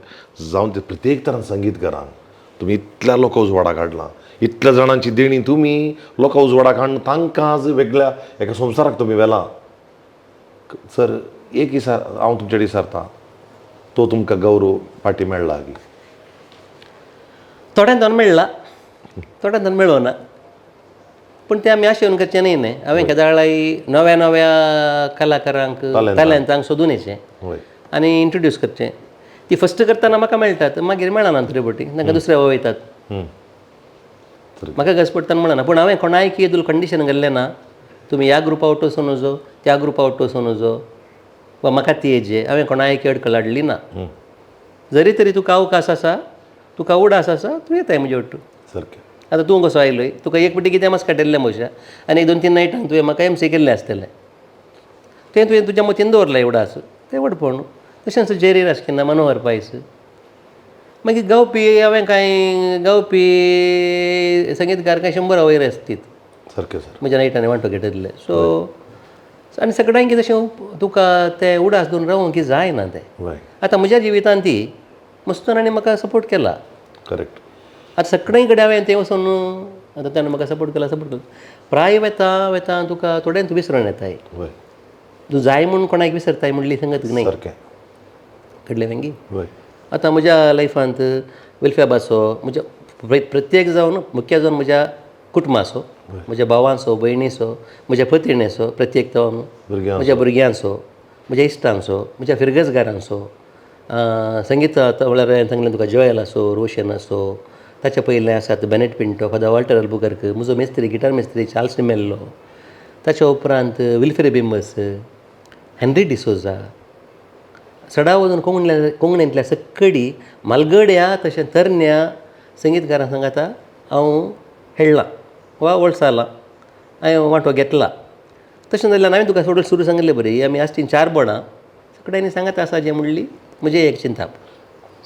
जावं ते प्रत्येक तरान संगीतकारांक तुमी इतल्या लोकां उजवाडा काडला, इतल्या जाणांची देणी तुमी लोकां उजवाडा काडून तांकां आज वेगळ्या एका संवसाराक तुमी व्हेला. सर एक विचार हांव तुमचे कडेन विचारता, तो तुमकां गौरव फाटीं मेळ्ळा की? थोड्यान तोन मेळ्ळा, थोड्यान तोन मेळना, पूण तें आमी आशेवन करचें न्ही न्हय. हांवें केदाळाय नव्या नव्या कलाकारांक टॅलंटांक सोदून येचें आनी इंट्रोड्यूस करचें. ती फस्ट करतना म्हाका मेळटात, मागीर मेळना थोडे फावटी तांकां दुसऱ्या वयतात, म्हाका गरज पडटना मेळना. पूण हांवें कोणाय येदोळ कंडिशन घाल्लें ना, तुमी ह्या ग्रुपा वट वचूं नजो, त्या ग्रुपा वट वचूं नजो वा म्हाका ती येजे, हांवें कोणाय अडकल हाडली ना. जरी तरी तुका अवकाश आसा, तुका उडास आसा, तूं येताय म्हजे वट्टू. सारकें. आतां तूं कसो आयलोय, तुका एक पटी कितें मास्क काडिल्लें भोवशा आनी एक 2-3 नायटांक तुवें म्हाका एम सी केल्लें आसतलें, तें तुवें तुज्या मतीन दवरलें उडास, तें व्हडपण. तशेंच जेरी रासकिना, मनोहर पायस, मागीर गावपी हांवें कांय गावपी संगीतकार कांय 100 वयर आसतीत. सारकें सर. म्हज्या नायटांनी वांटो घेतिल्ले. सो आनी सगळ्यांक तशें तुका तें उडास दवरून रावूंक की जायना तें. आतां म्हज्या जिवितांत ती मस्तून आनी म्हाका सपोर्ट केला. करेक्ट. आतां सगळे कडेन हांवें तें वचून आतां ताणें म्हाका सपोर्ट केला, सपोर्ट केला. प्राय वता वता तुका थोड्यांक तूं विसरून येताय, तूं जाय म्हूण कोणाक विसरताय म्हणली संगत न्हय. सारकें. कडलें मागीर आतां म्हज्या लायफांत वेलफेबाचो म्हज्या प्रत्येक जावन मुख्य जावन म्हज्या कुटुंबाचो, म्हज्या भावांचो, भयणीचो, म्हज्या पतिणेचो, प्रत्येक जावन म्हज्या भुरग्यांचो, म्हज्या इश्टांचो, म्हज्या फिरगजगारांचो, संगीत म्हळ्यार हांवें सांगलें तुका जोयल आसो, रोशन आसो, ताच्या पयलें आसात Bennett Pinto, father Walter Albuquerque, म्हजो मेस्त्री गिटार मेस्त्री चार्ल्स डिमेल्लो, ताच्या उपरांत विल्फ्रे बिंबस, हेनरी डिसोजा, सडा वचून कोंकणींतल्या सक्कडी मालगड्या तशें तरण्या संगीतकारां सांगाता हांव हेळ्ळां वा वळसालां, हांवें वांटो घेतला. तशें जाल्यार हांवें तुका सोडून सुरू सांगिल्लें बरी आमी आसतीन 4 बोणां सगळ्यांनी सांगात आसा जें म्हणली म्हजें एक चिंताप.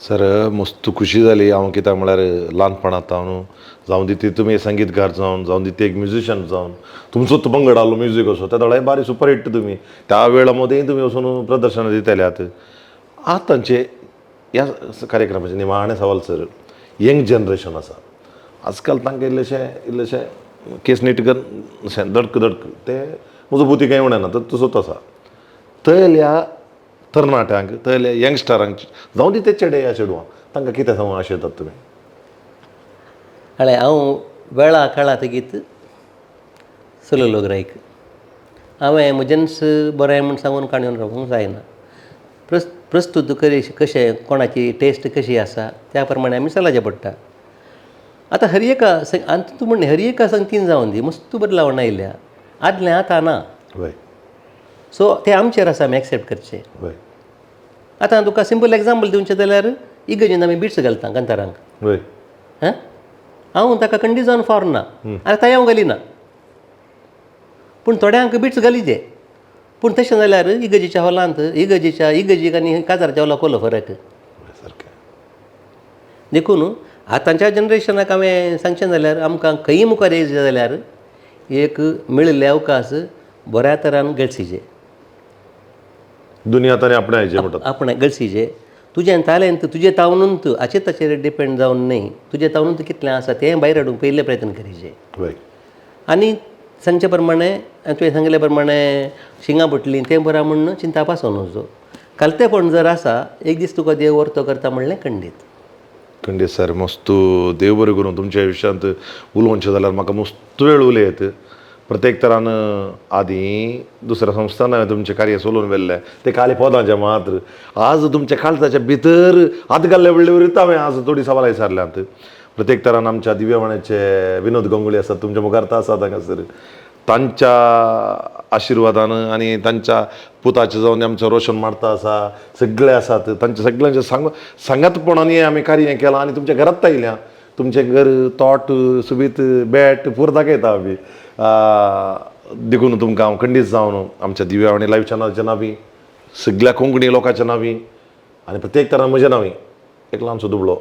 सर मस्त खुशी जाली. हांव कित्याक म्हळ्यार ल्हानपणांत हांव जावं दी ती तुमी संगीतकार जावन, जावं दी ती एक म्युजिशन जावन, तुमचो तो पंगड आहलो म्युजीक असो त्या दोळ्या बारी सुपर हिट तुमी त्या वेळा मदीं तुमी वचून प्रदर्शनां दिताले. आतां आतांचे ह्या कार्यक्रमाचे निमाणें सवाल सर, यंग जनरेशन आसा आजकाल, तांकां इल्लेशें इल्लेशें केस नीट कर अशें दडक दडक ते म्हजो बुती कांय उणें ना तर तसोच आसा. तयल्या तरणाट्यांक, तयल्या यंगस्टरांक, जावं दी ते चेडे या चेडवां, तांकां कितें सांगूंक आशेतात तुमी? हळ्या हांव वेळा काळा तेगीत चलयलो ग्रायक, हांवें म्हजेंच बरें म्हूण सांगून काणयेन रावूंक जायना. प्रस्तूत कशें कोणाची टेस्ट कशी आसा त्या प्रमाणे आमी चलाचें पडटा. आतां हर एका आनी तूं म्हण हर एका संगतीन जावन दी मस्त बदलावण आयल्या, आदलें आतां ना. सो तें आमचेर आसा आमी एक्सेप्ट करचें. आतां तुका सिंपल एग्जाम्पल दिवचें जाल्यार इगर्जेन आमी बिट्स घालता कांतारांक, हां हांव ताका कंडिजन फॉर ना आनी तांय हांव घालिना, पूण थोड्यांक बिट्स घालिजे. पूण तशें जाल्यार इगर्जेच्या हॉलांत इगर्जेच्या इगर्जेक आनी काजाराच्या हॉलाक कसलो फरक? सारकें. देखून आतांच्या जनरेशनाक हांवें सांगचें जाल्यार आमकां खंयी मुखार येयचें जाल्यार एक मेळिल्ले अवकाश बऱ्या तरान गळसिजे, दुनिया ताणें आपणायचें म्हणटात, आपणें गळसिजे. तुजें तालेंत तुजें तावनून हाचेर ताचेर डिपेंड जावन न्हय, तुजें तावनून कितलें आसा तें भायर हाडूंक पयलें प्रयत्न करिजे. आनी सांगचे प्रमाणे तुवें सांगिल्ले प्रमाणे शिंगां फुटलीं तें बरें म्हूण चिंता पासून वचो. कालतेपण जर आसा एक दीस तुका देव वर्तो करता म्हणलें खंडीत. खंडीत सर, मस्त देव बरें करूं. तुमच्या आयुश्यांत उलोवचें जाल्यार म्हाका मस्त वेळ उलयत. प्रत्येक तरान आदीं दुसऱ्या संस्थान हांवें तुमचें कार्य चलोवन व्हेल्लें तें काले पोदांचें मात्र, आज तुमच्या काळजाच्या भितर हात घाल्ले व्हडले वरीत हांवें आज थोडी सवालां विचारल्यांत. प्रत्येक तरान आमच्या दिव्यवाण्याचे विनोद गंगुली आसात तुमच्या मुखार तो आसात हांगासर, तांच्या आशिर्वादान आनी तांच्या पुताचें जावन आमचें रोशन मारता आसा, सगळे आसात तांच्या सगळ्यांच्या सांगातपणान आमी कार्य केलां आनी तुमच्या घरांत आयल्या. तुमचें घर तोट सुबीत बेट पुरो दाखयता आमी. देखून तुमकां हांव खंडीत जावन आमच्या दिव्यावाणी लायव्ह चॅनलाच्या नांवी, सगळ्या कोंकणी लोकांच्या नांवी आनी प्रत्येक तरान म्हज्या नांवी, एक ल्हानसो दुबळो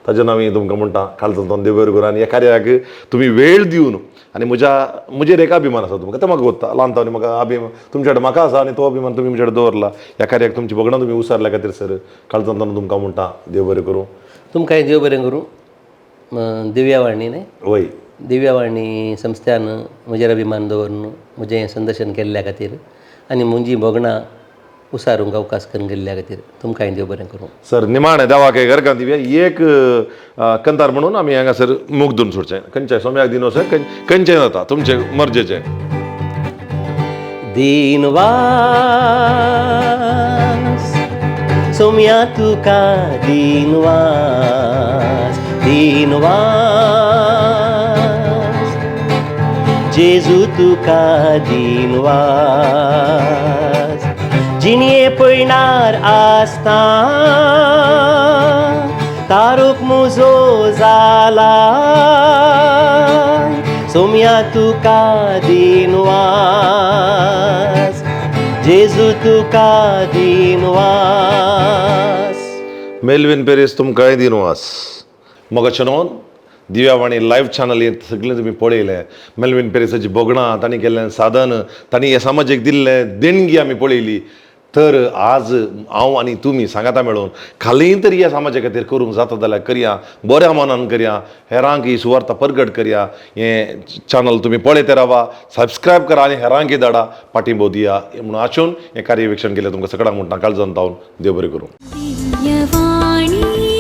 ताज्या नांवी तुमकां म्हणटा कालचांतल्यान देव बरें करूं. आनी ह्या कार्याक तुमी वेळ दिवन आनी म्हजेर एक अभिमान आसा तुमकां, तें म्हाका गोत्ता ल्हान तावनी म्हाका अभिमान तुमच्या कडेन म्हाका आसा आनी तो अभिमान तुमी म्हजे कडेन दवरला. ह्या कार्याक तुमची भगणां तुमी उसारल्या खातीर सर कालचांतल्यान तुमकां म्हणटा देव बरें करूं. तुमकांय देव बरें करूं. दिव्यावाणी न्ही? वय. दिव्यावाणी संस्थ्यान म्हजेर अभिमान दवरून म्हजें हें संदर्शन केल्ल्या खातीर आनी म्हजी भोगणां उसारूंक अवकाश करून गेल्ल्या खातीर तुमकांय देव बरें करूं. सर, निमाणें देवाक घरकां दिवया एक कंतार म्हणून आमी हांगासर मुगदून सोडचें. खंयचें सोम्याक दिनो सर, खंयचें जाता, तुमचे मर्जेचें. दिनवास सोम्या तुका, दिनवास दिनवास जेजू तुका दिनवास. जिणये पयणार आसता तारूक मुजो जाला, सोम्या तुका दिनवास जेजू तुका दिनवास. मेलवीन पेरीस, तुमकांय दिनवास. मोगाचे नोन, दिव्यावाणी लायव्ह चॅनल हें सगळें तुमी पळयलें. मेलवीन पेरीसाची भोगणां, तांणी केल्लें साधन, तांणी हे समाजेक दिल्लें देणगी आमी पळयली. तर आज हांव आनी तुमी सांगाता मेळून खालीं तरी ह्या समाजा खातीर करूंक जाता जाल्यार करया, बऱ्या मनान करया, हेरांक ही सुवार्ता परगट करया. हें चॅनल तुमी पळयत रावा, सबस्क्रायब करा आनी हेरांकय धाडा, पाठिंबो दिया म्हणून आशून हें कार्य विक्षण केलें. तुमकां सगळ्यांक म्हणटा, काळजान तावन देव बरें करूं. दिव्यवाणी.